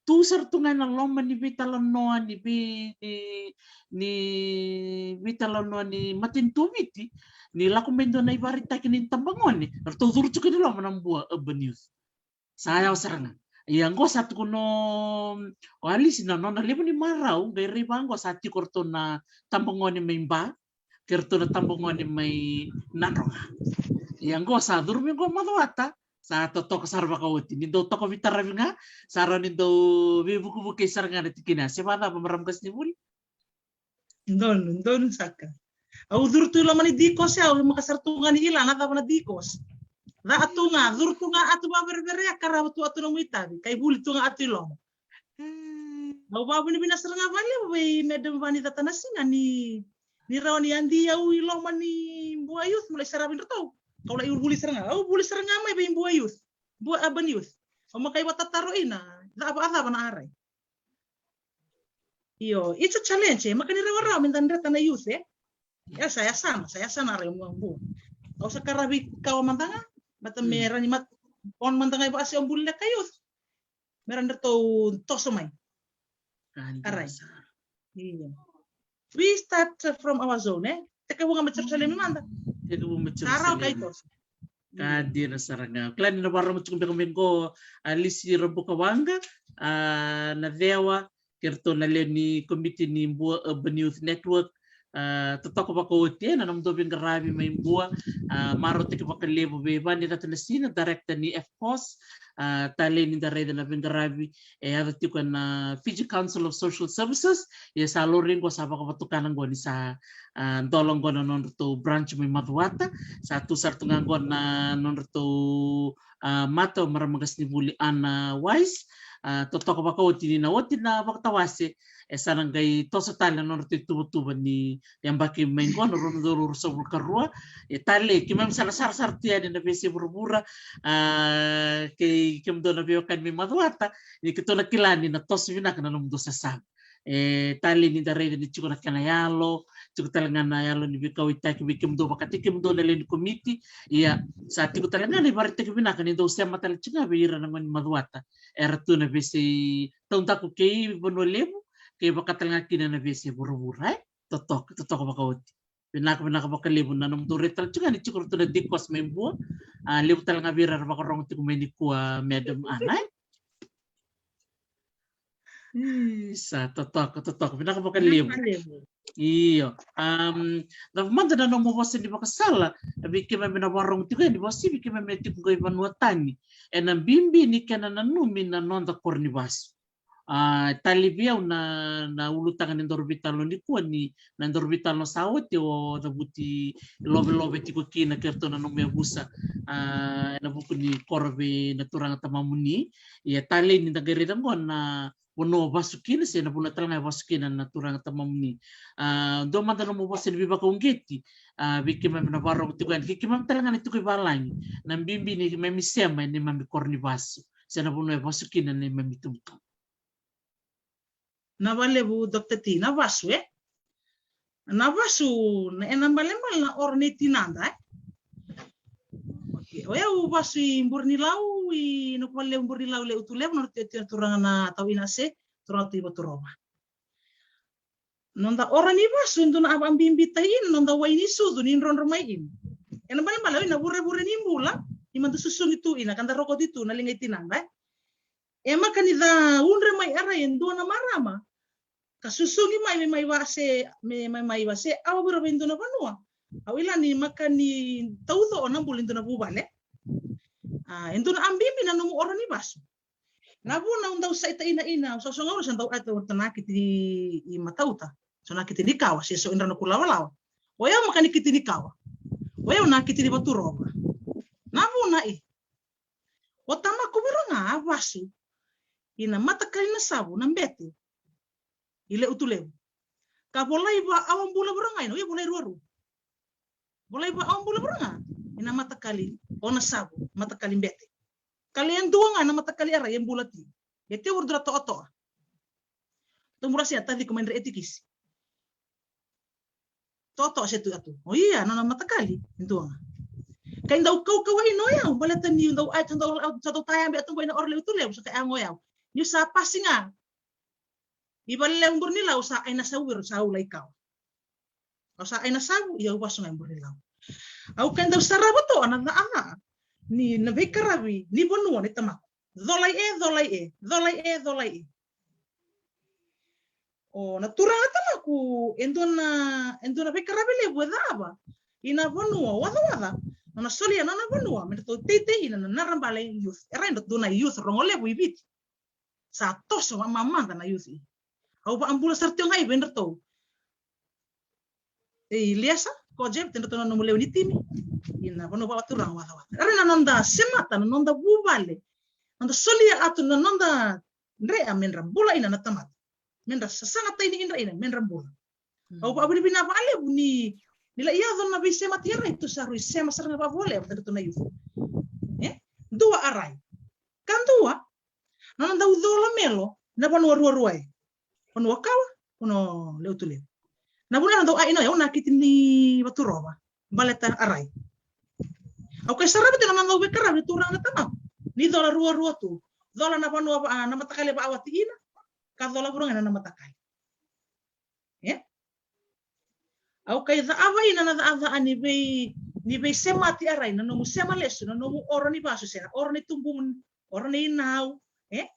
tu sara tu ga ena loma ni veitalanoa, ni vei, ni, ni veitalanoa ni matanitu o Viti, ni lako mai dua na ivakaraitaki ni tabagone, ratou curu tiko ni loma na Bua Urban Youth. Sa yawa sara ga. Ia, qo sa tukuna o Alisi na nona levu ni marau, qai rai vaqo sa tiko ratou na tabagone mai Ba, kei ratou na tabagone mai Nadroga. Ia, qo sa curu mai qo Macuata, sa totoka sara vakaoti. Ni dau toka veitaravi ga, sa rawa ni dau veivukevuke sara ga na tikina. Se vakacava, marama qasenivuli? Donu, donu saka. Au curu tu i loma ni dikos, au maka sara tu ga ni kila na cava na dikos. Ca tu ga, curu tu ga, atu vakavereverea, karava tu atu nomu itavi, kai vuli tu ga atu i loma. Au vakavinavinaka sara ga vakalevu vei Madam Vani Catanasina ni, ni rawa ni adi au i loma ni Bua Youth, mo lai saravi dratou. Kau lai vuli sara ga, au vuli sara ga mai vei Bua Youth, Bua Urban Youth. Au maka ivakatataro ina, cava, cava na arai. Io, it's a challenge, e. Maka ni rawarawa meda dreta na youth, e. E sa yasana, sa yasana rai mua bua. Au sa karavi kawa mada ga, mata me rani mat, on mada ga i vasi o buli leka youth. Me ra dratou toso mai. Arai. Io. We start from our zone, e. Tekivu ga mai Jerusalemi mada. Tekivu mai Jerusalemi. Sa rawa kai toso. Ka dina sara ga. Kila ni na vakarorogo tiko beka mai qo, a, Lisi Rabukawaqa, a, Nacewa, kei ratou na lewe ni komiti ni Bua Urban Youth Network. A, totoka vakaoti, e, na nomudou veiqaravi mai Bua. A, marautaki vakalevu vei Vani Catanasina, director ni F P O S. A, talei ni da raica na veiqaravi e yaco tiko ena Fiji Council of Social Services. Ia sa lori qo sa vakavatukana qo ni sa, a, dola qo na nodratou branch mai Macuata. Sa tu sara tu ga qo na nodratou, a, mata, o marama qasenivuli Ana Wise. A, totoka vakaoti ni na oti na vakatawase, e sa na qai toso tale na nodratou ituvatuva ni yabaki mai qo na rua na udolu ruasagavulu ka rua. E, talei, keimami sa na sarasara tu yani na veiyasai vuravura, a, kei kemudou na veiwekani mai Macuata, ni keitou na kila ni na toso vinaka na nomudou sasaga. E, talei ni da raica ni tiko na kena yalo, tiko tale ga na yalo ni veikauwaitaki vei kemudou vakataki kemudou na lewe ni komiti. Ia, sa tiko tale ga na ivakaraitaki vinaka ni dou sema tale tiko ga vei ira na gone ni Macuata era tu na veiyasai taudaku kei Vanua Levu, kei vaka tale ga kina na veiyasai vuravura, e? Totoka, totoka vakaoti. Vinaka, vinaka vakalevu na nomudou rai tale tiko ga ni tiko ratou na dikos mai Bua. A, levu tale ga vei ira era vakarogo tiko mai nikua, Madam Ana, e? Isa, totoka, totoka. Vinaka vakalevu. Io. Am, cava mada na nomu vosa ni vakasala vei keimami na vakarogo tiko yani, vakasivi keimami e tiko qo i vanua tani, ena bibi ni kena nanumi na noda koro ni vasu. A, talei vei au na, na ulutaga ni daru veitalanoa nikua ni, na daru veitalanoa sa oti o cavuti lovelove tiko kina kei ratou na nomu yavusa, a, ena vuku ni koro vei na turaga tamamuni. Ia, talei ni da qai raica qo na vanua o vasu kina, se na vanua tale ga e vasu kina na turaga tamamuni. A, dua mada nomu vosa ni veivakauqeti, a, vei keimami na vakarogo tiko yani, kei keimami tale ga na tiko i valagi, na bibi ni keimami sema ena neimami koro ni vasu, se na vanua e vasu kina na neimami itubutubu. Na vakalevu, Doctor T, na vasu, e? Na vasu, na, ena balebale na oro nei tinada, e? Okay. O yau vasu i Burenilau, i noqu valelevu Burenilau, Letulevu, na noda turaga na tau Inase, turaga tu i Vaturova. Noda oro ni vasu e dua na a vakabibi tai ina, noda wai ni sucu ni drodro mai ina. Ena balebale o ina vurevure ni bula, ni mada susugi tu ina, ka da rokoti tu na liga i tinada, e? E maka ni da udre mai Arai e dua na marama ka susugi mai me mai vase, me mai mai vase, au vira vei dua na vanua. Au ila ni maka ni tauco o na bula e dua na vuvale. A, e dua na a bibi na nomu oro ni vasu. Na vuna au dau saita ina ina, so so gauna sa dau ato na kiti i matauta. So na kiti ni kawa, se so indra na kulawalawa. O yau maka ni kiti ni kawa. O yau na kiti ni vaturova. Na vuna i. O tamaku vira ga a vasu. Ina matakali na savu, na bete. I le utu levu. Ka volai va awa bula vira ga ina, o ia volai ruarua. Volai va awa bula vira ga. Ina matakali, o na savu, matakali bete. Ka le dua ga na matakali arai e bula ti. E te urdura toatoa. Tou mura sia taci ko mai dra etikisi. Toatoa se tu atu. O ia, nona matakali, e dua ga. Kai dau kaukau ina o yau, baleta ni dau ai, dau, dau, dau tayabe atu bai na oro le utu levu, sa kai ago yau. Niu sa pasi ga. I vale levu buri ni lau sa ai na savu viro sa au lai kawa. Au sa ai na savu, ia au vasu ga i buri ni lau. Au kai dau sarava toa na caa, caa. Ni na veikaravi, ni vanua, ni tamako. Colai e, colai e, colai e, colai e. O na turaga tamaku, e dua na, e dua na veikaravi levu e cava. Ina vanua, wacawaca. Nona solia, nona vanua, me dratou teitei ina na narabale youth. E rai dua na youth, rogo levu i Viti. Sa toso, va mamada na youth i. Au va abula sara tio ga i vei dratou. E Iliesa, ko Jeff, te dratou na nomu lewe ni timi. Ina vanua va turaga wacawaca. E rai na noda semata, na noda vuvale. Noda solia atu, na noda drea, me dra bula ina na tamata. Me dra sasaga taini idra ina, me dra bula. Au va vinavina va levu ni, ni la ia dona veisemati arai tu sa rui sema sara ga va vole, va dratou na youth. E? Dua arai. Ka dua, na noda dau cola melo, na vanua ruarua e. Vanua kawa, vanua le utu levu. Na vuna na dau ai na, au na kiti ni vaturova. Baleta arai. Au kai sarava tena na dau veikaravi, turaga na tamaku. Ni cola ruarua tu. Cola na vanua va, na matakali va awa ti ina. Ka cola vura ga na matakali. E? Au kai caava ina na caacaa ni vei, ni veisemati arai, na nomu sema lesu, na nomu oro ni vasu, se na oro ni tubu, oro ni inau, e?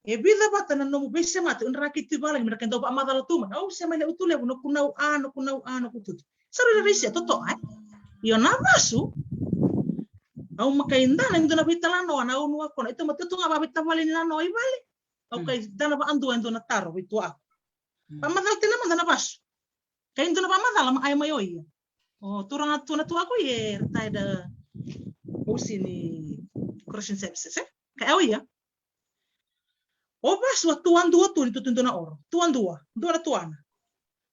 E vica vata na nomu veisemati, undra na kiti valagi, me na kai dau vaamacala tu mai, au sema le utu levu, noqu nau a, noqu nau a, noqu tutu. Sa rui rarisi, e totoa, e? Io na vasu, au makai dana, e dua na veitalanoa, na au nua kona, e tau matutu ga vaveitavali ni nanoa i vale. Au kai dana vaadua, e dua na taro, veitua. Vaamacala tena mada na vasu. Kai dua na vaamacala ma ai mai o ia. O turaga tu na tuaku e retired, uh, O C ni correction services, e? Kai o ia. O vasu a tuadua tu ni tutu dua na oro. Tuadua, dua na tuana.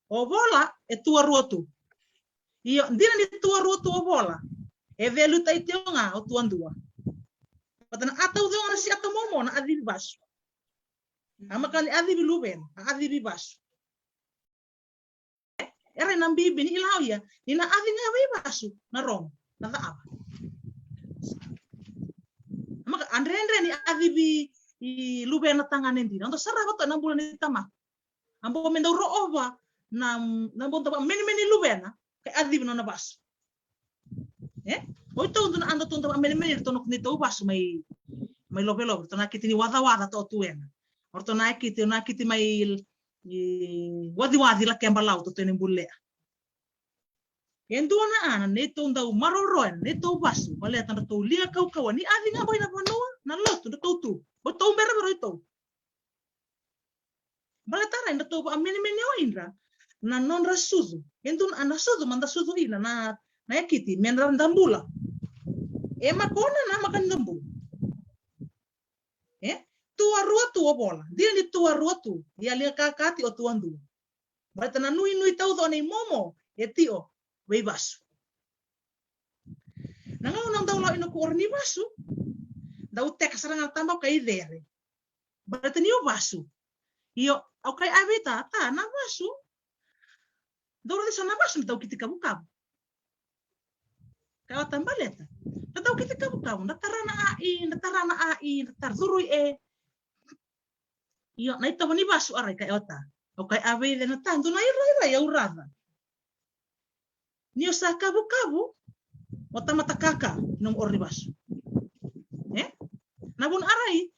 O vola e tuarua tu. Io, dina ni tuarua tu o vola. E velutai tio ga o tuadua. Vata na a tauco ga na si aka momo na acivi vasu. A maka ni acivi luvena, a acivi vasu. Era na bibi ni ila o ia, ni na aci ga vei vasu, na rogo, na caava. A maka a dredre ni acivi i luvena tagane dina, o dau sarava toa na bula ni tamaka. A bo me dau roova, na, na bo dau vamenemene luvena, kai acivi nona vasu. E? O i tou dua na a dau tou dau vamenemene, tou na kuni tou vasu mai, mai lovelove, tou na kiti ni wacawaca tou tu ena. O ratou na kiti, na kiti mai i waciwaci la keba lau tou tu ena i bulea. E dua na ana, ne tou dau maroroya, ne tou vasu, baleta na tou liga kaukaua, ni aci ga bai na vanua, na lotu, na tou tu. O tou bera vero i tou. Baleta ra, e dau vamenemene o indra, na nodra sucu. E dua na, na sucu, mada sucu ina, na, na yakiti, me dra da bula. E makona, na maka ni da bula. E? Tuarua tu o vola. Dina ni tuarua tu. Ia liga kakati o tuadua. Baleta na nuinui tauco nei momo. E tio. Vei vasu. Na gauna dau lau ina ku oro ni vasu. Dau teka sara ga na taba o kai cere. Baleta ni o vasu. Io, o kai a vei ta, ta na vasu. Dau raica so na vasu, na dau kiti kavukavu. Ka o ta baleta. Na dau kiti kavukavu, na tara na ai, na tara na ai, na tara curui e. Io, na itovo ni vasu arai ka e o ta. O kai a vei cena ta, dua na irairai au raca. Ni o sa kavukavu, o tamata kaka, nomu oro ni vasu. E? Na vuna arai,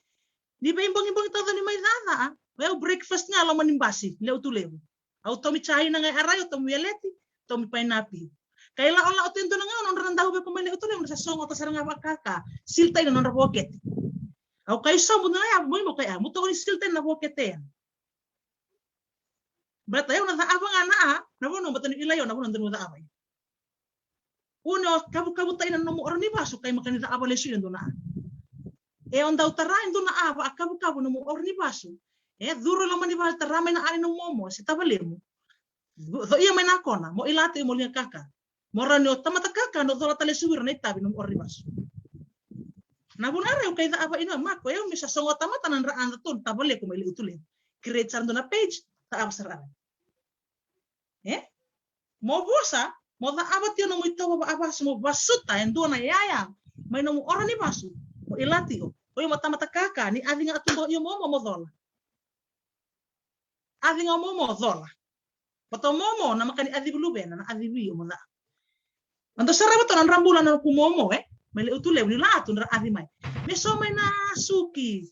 ni veibogibogi tauca ni mai caca, O yau breakfast ga loma ni basi, Letulevu. Au tomi jaina ga e Arai, au tomi weleti, tomi painapi. Kai laolao tu e dua na gauna nodra na dau veku mai Letulevu, na sa sogota sara ga vakaka, siltai na nodra vokete. Au kai sobu na ya, mo imo kai a, mo toka ni siltai na vokete ya. Baleta yau na cava ga na a, na vanua, baleta ni ilai au na vanua dau cava. Une o kavukavu taina na nomu oro ni vasu, kai maka ni cava lesu ina dua na a. E o dau tara e dua na a, va a kavukavu nomu oro ni vasu. E curu loma ni vale tara mai na a ni nomu momo, se tavalemu. Co ia mai na kona, mo ilati mo liga kaka. Mo rawa ni o tamata kaka, no cola tale suvira na itavi nomu oro ni vasu. Na vuna era au kai cava ina mako, eu me sa sogo tamata na dra anda tolu tavaleku mai Letulevu. Create sara dua na page, ta ava sara. E? Mo vosa, mo cava tio nomu itovo va a vasu mo vasuta, e dua na yaya, mai nomu oro ni vasu, mo ilati o. O io mo tamata kaka, ni aci ga a tuba o io mo mo mo cola. Aci ga o mo mo cola. Vato momo na maka ni aci vu luvena na aci vu io mo ca. Ando sara vato na drabula na ku momo e. Mai Letulevu ni la atu na aci mai. Me so mai na suki.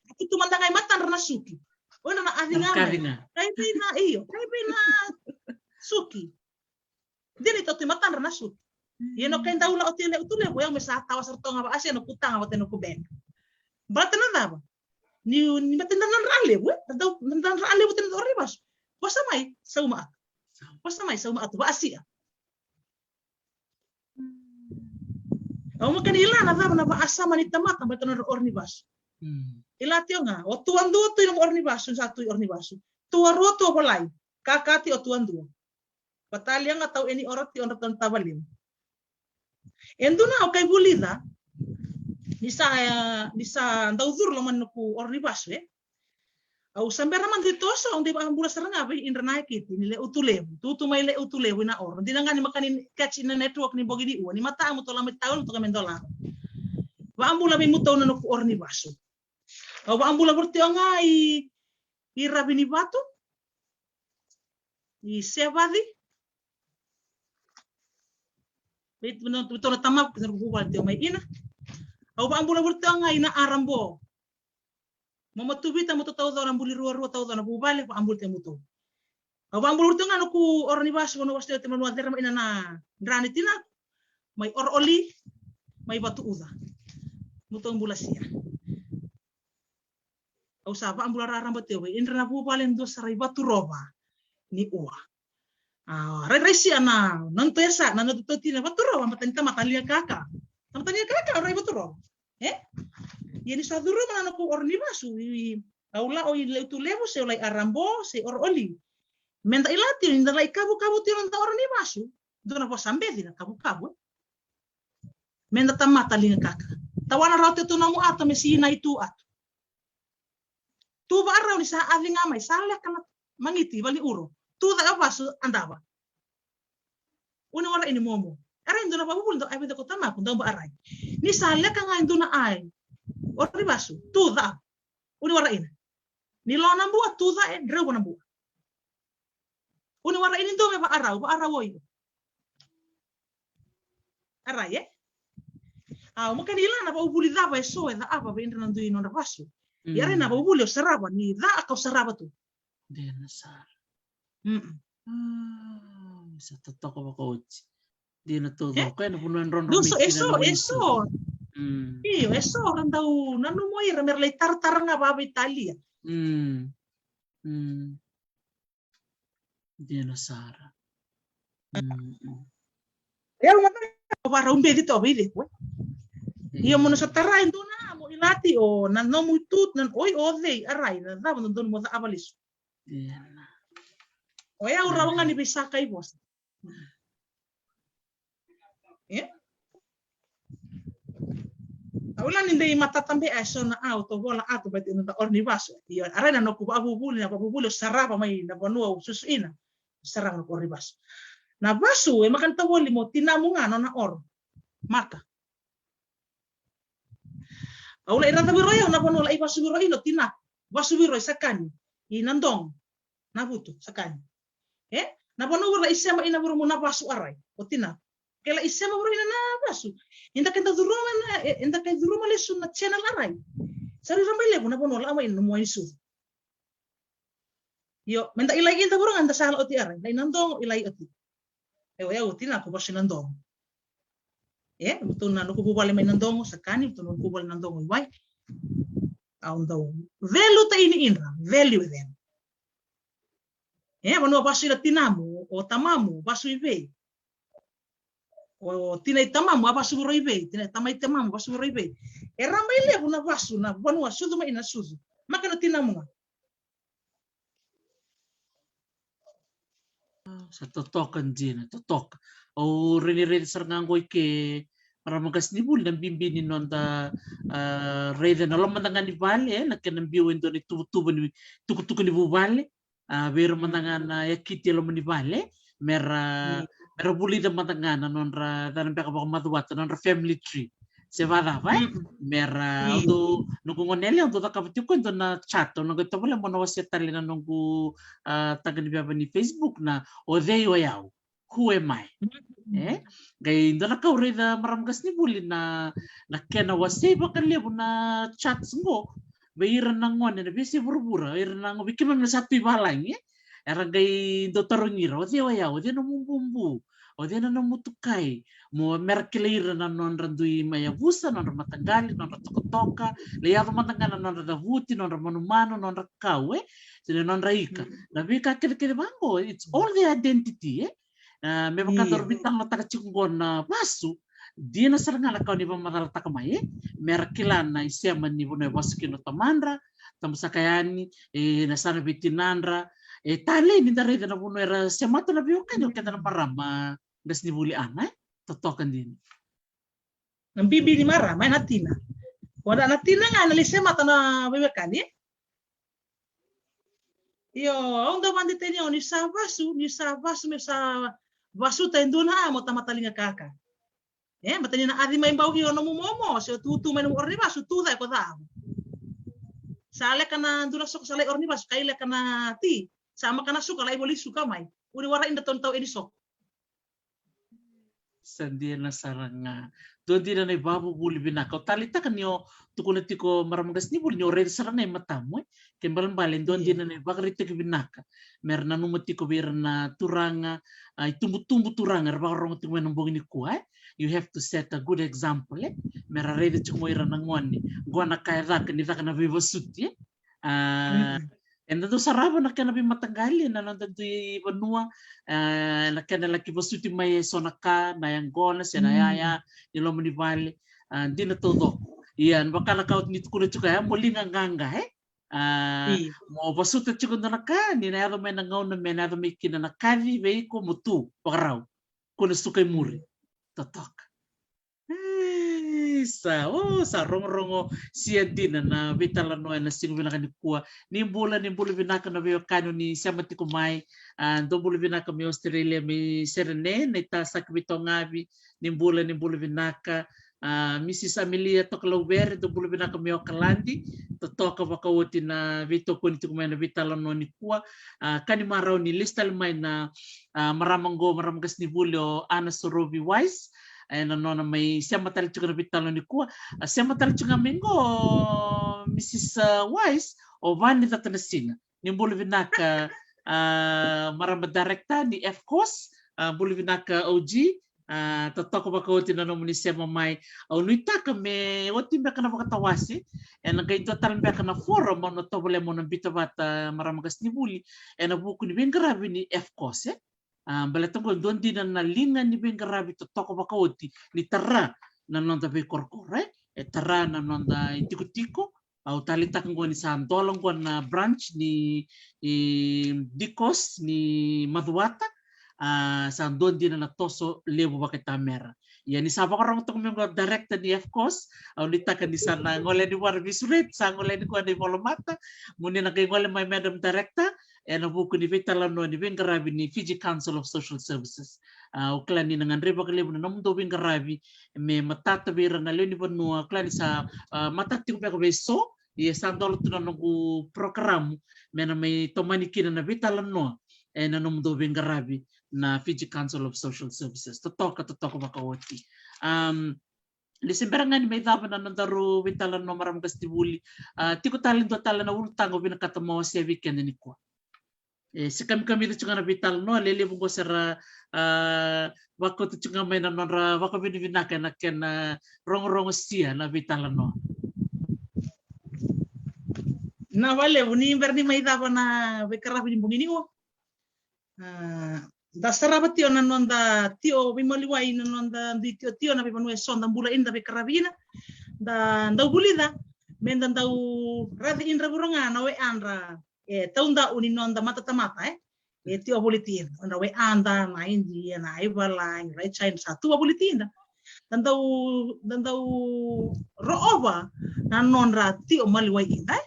Atu tu mada ga i matadra na suki. O na na aci ga mai. Kai vei na io. Kai vei na suki. Dini to tu i matadra na suki. Ia no kai dau la o tia Letulevu, ia me sa tawa sara toga va asia no kutaga vata no kubena. Baleta na cava? Ni, ni mate na nadra levu, e? Na dau, na nadra levu tena oro ni vasu. Vosa mai, sauma atu. Vosa mai, sauma atu, va asia. Au maka ni la na cava na va asama ni tamata, baleta na oro ni vasu. Ila tio ga, o tua dua tu i na oro ni vasu, sa tu i oro ni vasu. Tua rua tu o volai, kakati o tua dua. Vatalia ga tau eni oro ti odra tau tavaliu. E dua na au kai vulica ni sa, ni sa dau curu loma ni noku oro ni vasu e. Au sa bera mada i toso au dei vaabula sara ga vei idra na ekiti ni Letulevu. Tutu mai Letulevu i na oro. Dina ga ni maka ni catch i na network ni bogi ni ua ni mata amu tola mai tau toka me dola. Vaabula vei mutou na noku oro ni vasu. Au vaabula voro tio ga i, i Ravinivatu. I Sevaci. Vei tu na tamaku kei na vuvale tio mai ina. Au vaabula voro tio ga i na Arabo. Mo matuvita mo tau tau na buli ruarua tau tau na vuvale vaabula tio mutou. Au vaabula voro tio ga noku oro ni vasu vano vasu tio te manua cera mai ina na dra ni tinaku. Mai oro oli. Mai vatu uca. Mutou bula sia. Au sa vaabula raraba tio vei idra na vuvale dua sara i Vaturova ni ua. A, rai rai sia na, na noto yasa, na noto toti na Vaturova, mata ni tamata liga kaka. Tamata liga kaka, rai Vaturova. E? Ia ni sa curuma na noku oro ni vasu, i, au la o i Letulevu, se o lai Arabo, se oro oli. Meda ilati, ni da lai kavukavu tio na da oro ni vasu. Dua na vosa beci na kavukavu. Meda tamata liga kaka. Tawana rau te tu nomu ato me si na i tu ato. Tu vaarau ni sa aci ga mai, sa leka na magiti vali uro. Tu ca e vasu a dava. Uni wara ini momo. Era i dua na vavuvuli dau ai vei ko tamaku dau ba arai. Ni sa leka ga i dua na ai. Oro ni vasu, tu ca. Uni wara ina. Ni lo na bua, tu ca e, dreu na bua. Uni wara ini dau me vaarau, vaarau o io. Arai e? A, o maka ni la na vauvuli cava e so e caava vei idra na dui nodra vasu. Ia rai na vauvuli o sarava ni ca a kau sarava tu. Dina sara. Sa totoka vakaoti. Dina taucoko e na vanua e drodro mai so, e so, e so. Io, e so ra dau nanuma ira me ra lai taratara ga vava i talia. Dina sara. Ia, au mata o varau beci toka vei cei koe. Ia mo na sa tara e dua na mo ilati o na nomu i tut na oi o cei arai na cava na donu mo ca avalisu. Ia. O ia au rawa ga ni vei sa kai vosa. E? Au la ni dei matata be a e so na au to vola atu bai tino ta oro ni vasu. Ia arai na noku vavuvuli na vavuvuli o sarava mai na vanua o susu ina. Sarava noku oro ni vasu. Na vasu e maka ni tavoli mo tinamu ga nona oro. Maka. Au la i raca viro ia na vanua la i vasu viro ina tina. Vasu viro i sakani. I na dong. Na vutu sakani. E? Na vanua viro i sema ina viro mo na vasu arai. O tina. Ke la i sema viro ina na vasu. Inda ke da curuma na, e, inda ke curuma lesu na channel arai. Sari rama i levu na vanua la ama ina na mua i sucu. Io, meda ilai ida vura ga da sala oti era. Ilai Nadogo, ilai oti. E o yau oti na ko vasu i Nadogo. E, vutu na noqu vuvale mai Nadogo, Sakani, vutu na noqu vuvale Nadogo i Wai. Au dau veluta ini idra, veli we them. E, vanua vasu ina tinamu, o tamamu, vasu i vei. O tina i tamamu, a vasu vura i vei, tina i tama i tamamu, vasu vura i vei. E ra mai levu na vasu, na vanua, sucu mai ina sucu. Maka na tinamu ga. Sa totoka dina, totoka. Au rairai sara ga qo i ke marama qasenivuli na bibi ni noda, ah, raica na loma da ga ni vale, eh, na kena biu e dua na ituvatuva ni tukutuku ni vuvale. Ah, vei ira mada ga na yakiti e loma ni vale, mera, mera vulica mada ga na nodra cana beka vakamacuata, nodra family tree. Se vacava, eh? Mera, au dau, noqu gone yalewa au dau cakava tiko e dua na chart, au na qai tovolea mo na wasea tale na noqu, ah, taqa ni veva ni Facebook na o cei o yau. Who am I? Eh? Qai dua na ka au raica marama qasenivuli na, na kena wasei vakalevu na charts qo. Vei ira na gone, na veiyasai vuravura, ira na gone, vei keimami na sa tu i valagi, eh? Era qai dau tarogi ira, o cei o yau, o cei na nomu bubu, o cei na nomu tukai, mo mera kilai ira na nodra dui mai yavusa, nodra mataqali, nodra tokatoka, lai yaco mada ga na nodra cavuti, nodra manumanu, nodra kau, eh? Se na nodra ika. Na veika kecekece vaqo, it's all their identity, eh? Ah, me vaka daru veitalanoataka tiko qo na vasu, dina sara ga na ka o ni vakamacalataka mai, eh? Mera kila na isema ni vanua e vasu kina o tamadra, tabu saka yani, e, na yasana vei tinadra, e, talei ni da raica na vanua era semata na veiwekani o keda na marama qasenivuli Ana, eh? Totoka dina. Na bibi ni marama, eh, na tina. Koya na tina ga na lai semata na veiwekani, eh? Io, au dau vadeteni au ni sa vasu, ni sa vasu me sa vasuta e dua na a mo tamata liga kaka. Eh, matani na aci mai bau ki o nomu momo, se o tutu mai nomu oro ni vasu, tu cake o cava. Sa leka na dua na soko sa lai oro ni vasu, kai leka na ti, sa maka na suka, lai voli suka mai. Uni warai da tau ni tau eni soko. Sa dina sara ga. Dua dina na ivakavuvuli vinaka. Au taleitaka ni o tukuna tiko marama qasenivuli ni o raica sara ga i matamu, eh? Ke balebale, dua dina na ivakaraitaki vinaka. Mera nanuma tiko vei ira na turaga, ah, itubutubu turaga, era vakarorogo tiko mai na bogi nikua, eh? You have to set a good example, eh? Mera raica tiko mo ira na gone. Qo na ka e caka, ni caka na veivasuti, eh? Ah, eda dau sarava na kena veimataqali, na noda dui vanua, ah, na kena laki vasuti mai eso na ka, na yaqona, se na yaya, ni loma ni vale, ah, dina taucoko. Ia, na vaka na ka oti ni tukuna tiko ya, mo liga qaqa, eh? Ah, mo vasuta tiko dua na ka, ni na yaco mai na gauna, me na yaco mai kina na kaci, vei iko mo tu, vakarau. Ko na suka i muri. Totoka. Ei, sa, o, sa rogorogo sia dina na veitalanoa ena siga vinaka nikua. Ni bula, ni bula vinaka na veiwekani ni sema tiko mai. Ah, dou bula vinaka mai Australia, mai Serene, na ita Saki Veitogavi. Ni bula, ni bula vinaka. Ah, Mrs Amelia Tokalauvere, dou bula vinaka mai Okaladi. Totoka vakaoti na veitokoni tiko mai na veitalanoa nikua. Ah, ka ni marau ni lesu tale mai na, ah, marama qo, marama qasenivuli o Ana Sorovi Wise. Ena nona mai sema tale tiko na veitalanoa nikua. A sema tale tiko ga mai qo, Mrs, ah, Wise, o Vani Catanasina. Ni bula vinaka, ah, marama director ni F course, ah, bula vinaka O G, ah, totoka vakaoti na nomuni sema mai. Au nuitaka me oti beka na vakatawase, ena qai dua tale beka na forum au na tovolea mo na bita vata marama qasenivuli, ena vuku ni veiqaravi ni F course, eh? Ah, baleta qo dua dina na liga ni veiqaravi totoka vakaoti ni tara na noda veikorokoro, eh? E tara na noda itikotiko. Au taleitaka qo ni sa dola qo na branch ni, e, Dikos ni Macuata. Ah, sa dua dina na toso levu vakaitamera. Ia ni sa vakarogo toka mai qo director ni F course, au nuitaka ni sa na gole ni vua na veisureti, sa gole ni qo na ivolamata. Mo ni na qai gole mai Madam Director, ena vuku ni veitalanoa ni veiqaravi ni Fiji Council of Social Services. Ah, au kila ni na gadrevi vakalevu na nomudou veiqaravi me matata vei ira na lewe ni vanua. Au kila ni sa, ah, matata tiko beka vei so, ia sa dola tu na noqu porokaramu me na mai tomani kina na veitalanoa ena nomudou veiqaravi na Fiji Council of Social Services. Totoka, totoka vakaoti. Am, ni se bera ga ni mai cava na nodaru veitalanoa marama qasenivuli, ah, tiko tale dua tale na ulutaga au vinakata mo wasea vei keda nikua. E, se kamikamica tiko ga na veitalanoa, lelevu qo se ra, a, vakauta tiko ga mai na nodra vakavinavinaka ena kena rogorogo sia na veitalanoa. Na valevu ni bera ni mai cava na veikaravi ni bogi ni ua. A, da sarava tio na noda tio veimaliwai, na noda dui tio tio na veivanua e so da bula ina, da veikaravi ina. Da dau vulica me da dau raci idra vura ga na weyadra e taudaku ni noda matatamata, e. E tio voliti ina, na weyada, na Idia, na Ivala, na China, sa tu voliti ina. Da dau, da dau roova na nodra tio maliwai ina, e.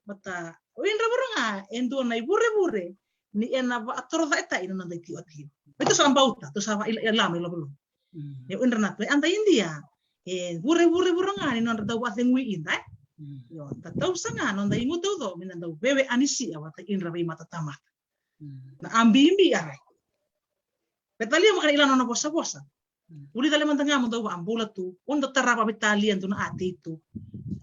Mata, o idra vura ga e dua na ivurevure ni ena vaatorocaetai na noda itio tio. Vei tou sa bauta, tou sa va ila, ila mai lovolova. Mm. E o idra na tu e ada Idia, e vurevure vura ga ni nodra dau vacegui ida, e. Mm. Io, da tausa ga noda igu tauco me na dau veve anisia vata idra veimatatamata. Mm. Na abibi arai. Vetalia maka na ila nona vosavosa. Mm. Uli tale mada ga mo dau vaabula tu, o dau tarava vetalia dua na a tei tu.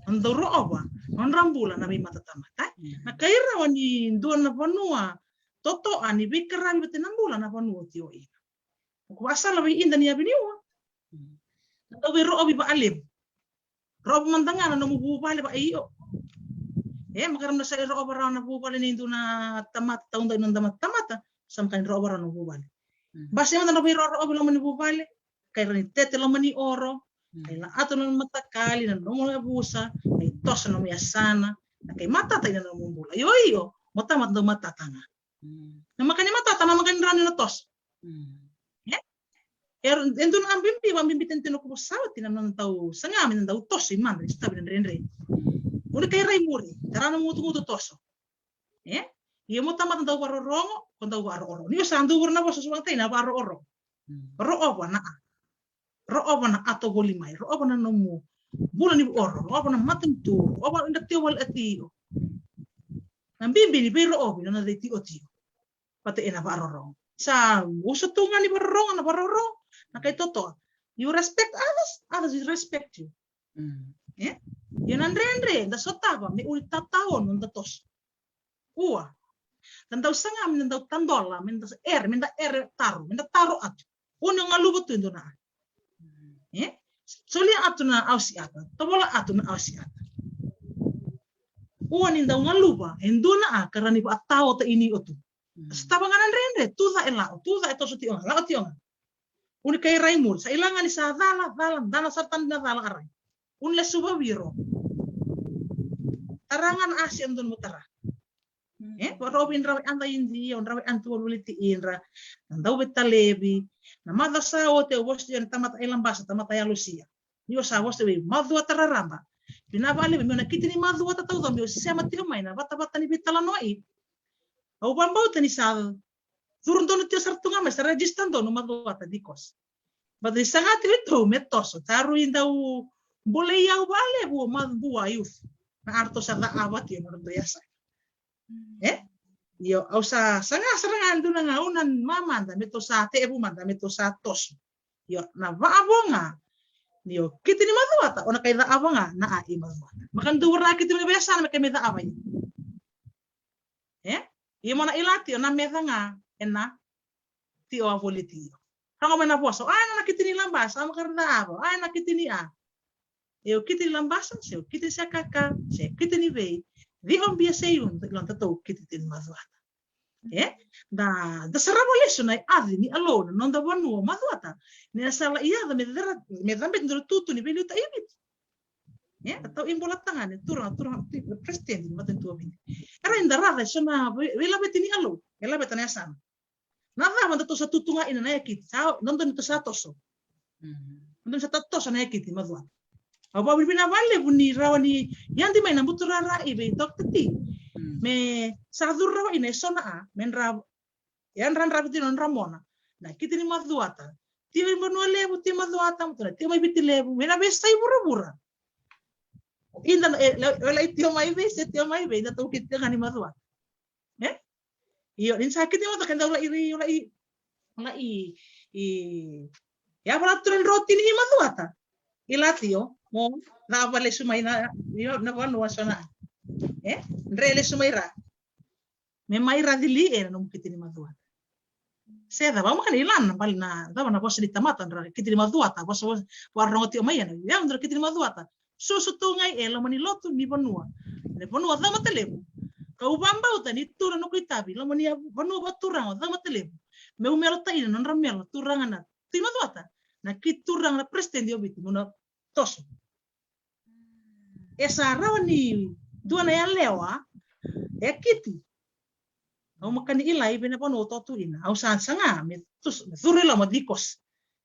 O dau roova nodra bula na veimatatamata, e. Mm. Na kai rawa ni dua na vanua totoa ni veikaravi vata na bula na vanua tio ina. Ko vasala vei ida ni avi ni ua. Mm. Na dau veiroovi vaalevu. Roova mada ga na nomu vuvale vaio. E, makaram na sa roova rawa na vuvale ni dua na tamata, taudaku ni noda matatamata. Sa maka ni roova rawa na vuvale. Mm. Basi mada na veiroovi loma ni vuvale. Kai rawa ni tete loma ni oro. Mm. Kai la atu na matakali, na nomu yavusa. Kai toso na nomu yasana. Na kai matata ina nomu bula. Io, io, mo tamata dau matata ga. Mm. Na maka ni matata, na maka ni rawa ni na toso. Mm. E? E, e dua na abibi, vaabibi tani tiko na kuvu sa oti na nona dau saga me na dau toso i mada, ni sotavi na dredre. Mm. O ni kai rai muri, tara na mutugutu toso. E? Ia mo tamata dau vakarorogo, ko dau vakarorogo. Ni o sa dau vura na vosa sa vakatai na vakarorogo. Mm. Roova na a. Roova na ato voli mai, roova na nomu bula ni vuoro, roova na matanitu, roova na tio vale ati io. Na bibi ni veiroovi na nona cei tio tio. Vata ena vakarorogo. Sa usa tu ga ni vakarorogo, na vakarorogo, na kai totoa. You respect others, others will respect you. Mm. E? Ia na dredre da sotava me uli tatao noda toso. Ua. Da dau saga me da dau tadola, me da ere, me da ere taro, me da taro atu. Ua ni o galuva tu e dua na a. E? Solia atu na ausiata, tovola atu na ausiata. Ua ni dau galuva e dua na a ka rawa ni vaataotaini iko tu. Mm. Sotava ga na dredre, tuca e lao, tuca e toso tio ga, lao tio ga. Uni kai rai muri, sa ila ga ni sa cala, cala, dana sara tani na cala a rai. Uni lesu vaviro. Tara ga na asi e dua mo tara. Mm. E, vakarorovi dra vei ada Idia, o dra vei ada tu voliti idra, na dau veitalevi, na maca sa oti au vosa tiko na tamata i Labasa, tamata i Alusia. Ni o sa vosa vei macuata raraba. Vina vale me o na kiti ni macuata taucoko me o sema tiko mai na vatavata ni veitalanoa i. Au vabauta ni sa curu donu tio sara tu ga mai, sa register donu macuata dikos. But ni saga tiko i tou me toso, taru i dau bolei au valevu o macu bua youth. Na aratou sa cava tio na ratou yasa. E? Io, au sa saga sara ga dua na gauna mamada me tou sa tevu mada me tou sa toso. Io, na vaavo ga ni o kiti ni macuata, o na kai caavo ga na a i macuata. Maka dua na kiti ni veiyasana me kai me caava i. E? Ia mo na ila tio na meca ga ena tio a voliti io. Rogo mai na vosa, a, na kiti ni Labasa, a, maka caava, a, na kiti ni a. E o kiti ni Labasa, se o kiti ni Sakaka, se o kiti ni vei, ciobia se i unu, ilo na tatou kiti ni macuata. E? Da, da sarava lesu na i aci ni alou na noda vanua macuata. Ni a sala i aca me cera, me cabeti dua na tutu ni veiliuta i Viti. E? Da tau i bula tagane, turaga, turaga, ti-, president ni matanitu a Viti. Era i da raca, e so na vei-, veilaveti ni alou, veilaveta na yasana. Na cava da tou sa tutu ga ina na yakiti, sa, na donu tou sa toso. Mm. Na donu sa ta-, toso na yakiti, macuata. Au vavinavinaka valevu ni rawa ni yadi mai na buturara i vei Doctor T. Mm. Me sa curu rawa ina e so na a, me dra, e dra dra viti na dra mona. Na kiti ni macuata. Tio i Vanua Levu, tio macuata, macuata, tio mai Viti Levu, me na veisai vuravura. Ida na, e, e, e, tio mai vei, se tio mai vei, na tou kiti ga ni macuata. E? Io, ni sa kiti macuata, ke dau lai, lai, lai, i, ia vala tu na droti ni macuata. I la tio, mo, na vale su mai na, io, na vanua so na. E? Dre le su mai ra. me mai racili ena nomu kiti ni macuata. Se cava, au maka ni ilana bali na cava na vosa ni tamata, dra kiti ni macuata, vosa, vosa, varogo tio mai ena, ia dra kiti ni macuata. Susu tu gai e loma ni lotu ni vanua, na vanua Camatalevu. Kau vabauta ni tu na noqu itavi loma ni vanua vaturaga o Camatalevu. Meu melo taina na nodra melo turaga na Tui Macuata, na ki turaga na president o Viti, meu na toso. E sa rawa ni dua na yalewa e kiti. Au maka ni ilai vei na vanua au totu ina. Au sa saga me tus, me curu i loma dikos.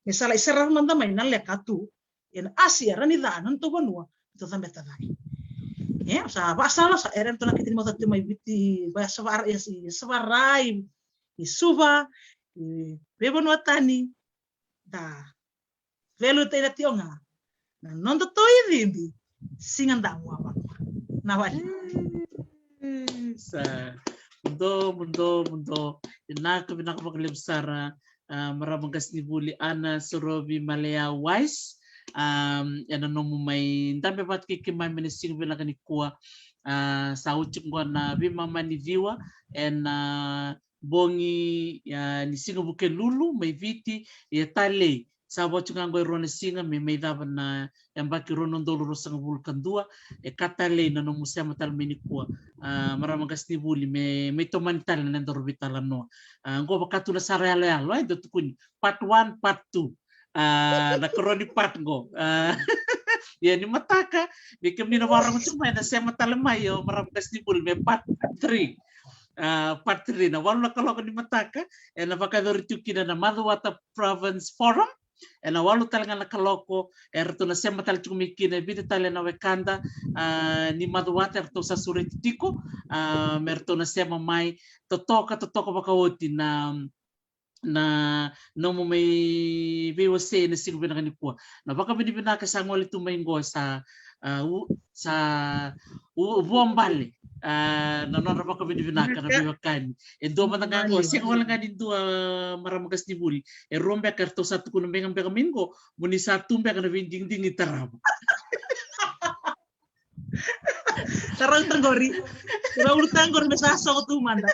Me sa lai sarava mada mai na leka tu ena asi era ni ca na notou vanua. Tou cabeta cake. E, au sa vasala sa era tou na kiti ni macuata mai Viti, va savara, e, i savara, i, i Suva, i veivanua tani. Da veluta ina tio ga na noda tou icibi, siga damu a vanua. Na vali. Sa mudo, mudo, mudo. Vinaka, vinaka vakalevu sara, a, marama qasenivuli Ana Sorovi Maleya Wise. A, ena nomu mai dabe vata kei keimami ena siga vinaka nikua. A, sa oti qo na veimama ni ciwa ena bogi, a, ni siga Vukelulu mai Viti, ia talei. Sa vo tiko ga qo e rua na siga me mai cava na yabaki rua na udolu ruasagavulu ka dua. E ka talei na nomu sema tale mai nikua, a, marama qasenivuli, me, me tomani tale na nodaru veitalanoa. A, qo vaka tu na sara yaloyalo, e, dau tukuni part one, part two. A, na karua ni part qo. A, ia ni mataka, me kemuni na vakarorogo tiko mai na sema tale mai o marama qasenivuli me part three. A, part three, na walu na kaloko ni mataka, ena vakayacori tiko kina na Macuata Province Forum. Ena walu tale ga na kaloko, eratou na sema tale tiko mai kina e vica tale na wekada, a, ni Macuata eratou sa sureti tiko, a, me ratou na sema mai, totoka, totoka vakaoti na, na nomu mai veiwasei ena siga vinaka nikua. Na vakavinavinaka sa gole tu mai qo sa, a, u, sa u, vuabale, a, na nodra vakavinavinaka na veiwekani. E dua mada ga qo, sega wale ga ni dua, marama qasenivuli. E rua beka eratou sa tukuna beka, beka mai qo, mo ni sa tu beka na veidigidigi tarava. Tarau taqori. Tarau taqori me sa soko tu mada.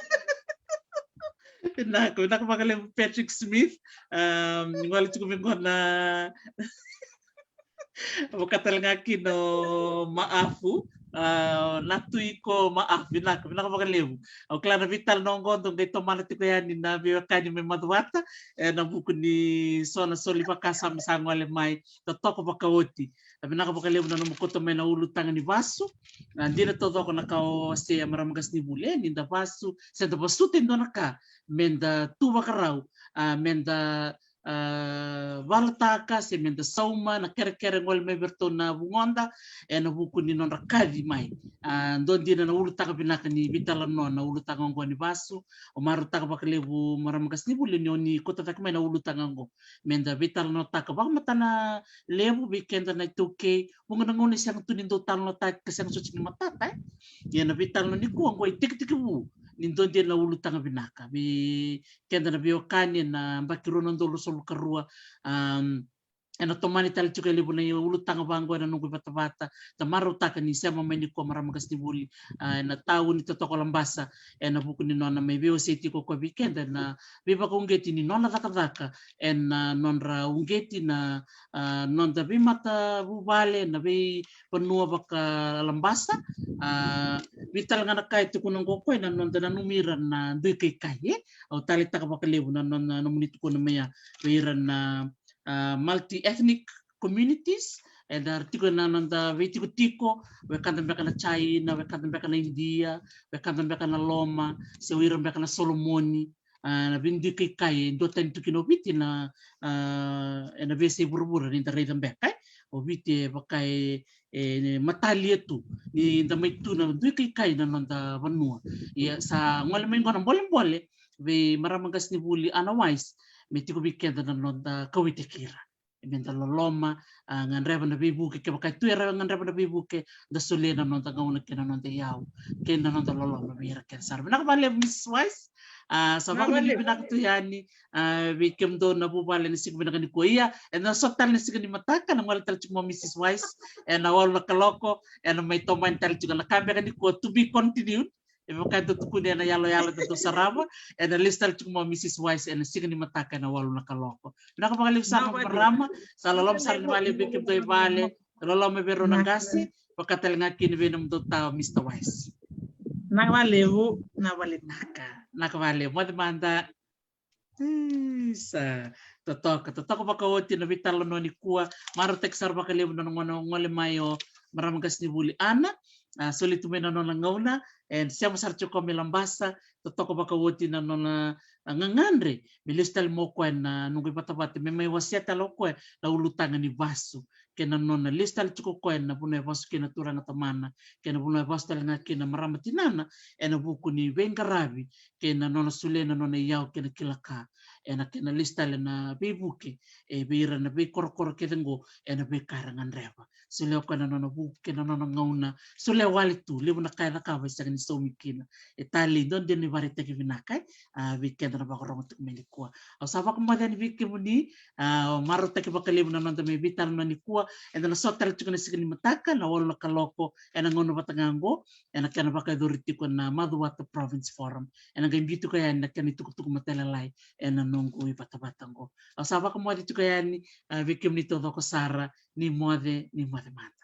Vinaka, vinaka vakalevu Patrick Smith. Um, gole tiko mai qo na, vaka tale ga kina o Maafu. A, na tui ko Maafu, vinaka, vinaka vakalevu. Au kila na veitalanoa qo dou qai tomana tiko yani na veiwekani mai Macuata ena vuku ni so na soli vakasama sa gole mai, totoka vakaoti. A, vinaka vakalevu na nomu kauta mai na ulutaga ni vasu. A, dina taucoko na ka o wasea, marama qasenivuli, e, ni da vasu se da vasuta e dua na ka, me da tu vakarau, a, me da, a, valataka se me da sauma na kerekere gole mai vei iratou na vugoda ena vuku ni nodra kaci mai. A, dua dina na ulutaga vinaka ni veitalanoa na ulutaga oqo ni vasu. Au marautaka vakalevu, marama qasenivuli, ni o ni kauta cake mai na ulutaga oqo, me da veitalanoataka vakamatana levu vei keda na iTaukei. Vuqa na gauna e sega tu ni dau talanoataki ka sega soti ni matata, e. Ia na veitalanoa nikua oqo e tekitekivu ni dua dina na ulutaga vinaka vei keda na veiwekani ena yabaki rua na udolu ruasagavulu ka rua. Um, ena tomani tale tiko e levu na ulutaga vaqo ena noqu ivatavata. Da marautaka ni sema mai nikua marama qasenivuli, a, ena tauni totoka o Labasa, ena vuku ni nona mai veiwasei tiko o koya vei keda ena veivakauqeti ni nona cakacaka ena, a, nodra uqeti na, a, noda veimatavuvale na veivanua vaka Labasa. A, vei tale ga na ka e tukuna oqo o koya na noda nanumi ira na dui kaikai, e. Au taleitaka vakalevu na, na, na nomuni tukuna mai ya vei ira na, a, multi-ethnic communities, eda tiko ena noda veitikotiko, wekada beka na China, wekada beka na Idia, wekada beka na Loma, se o ira beka na Solomoni, a, na veidui kaikai e duatani tu kina o Viti na, a, ena veiyasai vuravura ni da raica beka, e. O Viti e vaka e, e matalia tu ni da mai tu na dui kaikai na noda vanua. Ia sa gole mai qo na bolebole vei marama qasenivuli Ana Wise, me tiko vei keda na noda kauwaitaki ira. Me da loloma, a, gadreva na veivuke, kevaka e tu era gadreva na veivuke, da solia na noda gauna kei na noda iyau kei na noda loloma vei ira kece sara. Vinaka vakalevu Missus Wise. A, sa vakavinavinaka tu yani, a, vei kemudou na vuvale ena siga vinaka nikua. Ia ena so tale na siga ni mataka na gole tale tiko mai o Missus Wise ena walu na kaloko, ena mai tomani tale tiko na ka beka nikua, to be continued. E vaka e dau tukuni ena yaloyalo e dau sarava, ena lesu tale tiko mai o Mrs Wise ena siga ni mataka ena walu na kaloko. Vinaka vakalevu sara na marama, sa loloma sara ni vale vei kemudou i vale, loloma vei rau na qase, vaka tale ga kina vei nomudou ta o Mr Wise. Vinaka vakalevu, vinaka vakalevu. Vinaka vakalevu, moce mada. Isa, totoka, totoka vakaoti na veitalanoa nikua. Marautaki sara vakalevu na nona gole mai o marama qasenivuli Ana. A, soli tu mai na nona gauna, e sema sara tiko me Labasa. Totoka vakaoti na nona, a, gagadre me lesu tale mai o koya na noqu ivatavata, me mai wasea tale o koya na ulutaga ni vasu kei na nona lesu tale tiko o koya na vanua e vasu kina na turaga tamana, kei na vanua e vasu tale ga kina na marama tinana, ena vuku ni veiqaravi kei na nona solia na nona iyau kei na kila ka ena kena lesu tale na veivuke e vei ira na veikorokoro kece oqo, ena veika era gadreva. Solia o koya na nona vuku kei na nona gauna, solia wale tu, levu na ka e cakava e sega ni saumi kina. E talei, dua dina ni vakaraitaki vinaka, e, a, vei keda na vakarorogo tiko mai nikua. Au sa vakamoce yani vei kemuni, a, au marautaki vakalevu na noda mai veitalanoa nikua. Eda na sota tale tiko na siga ni mataka, na walu na kaloko, ena gauna vata ga oqo, ena kena vakayacori tiko na Macuata Province Forum. Ena qai biu tiko yani na kena itukutuku matailalai ena noqu ivatavata oqo. Au sa vakamoce tiko yani, a, vei kemuni taucoko sara, ni moce, ni moce mada.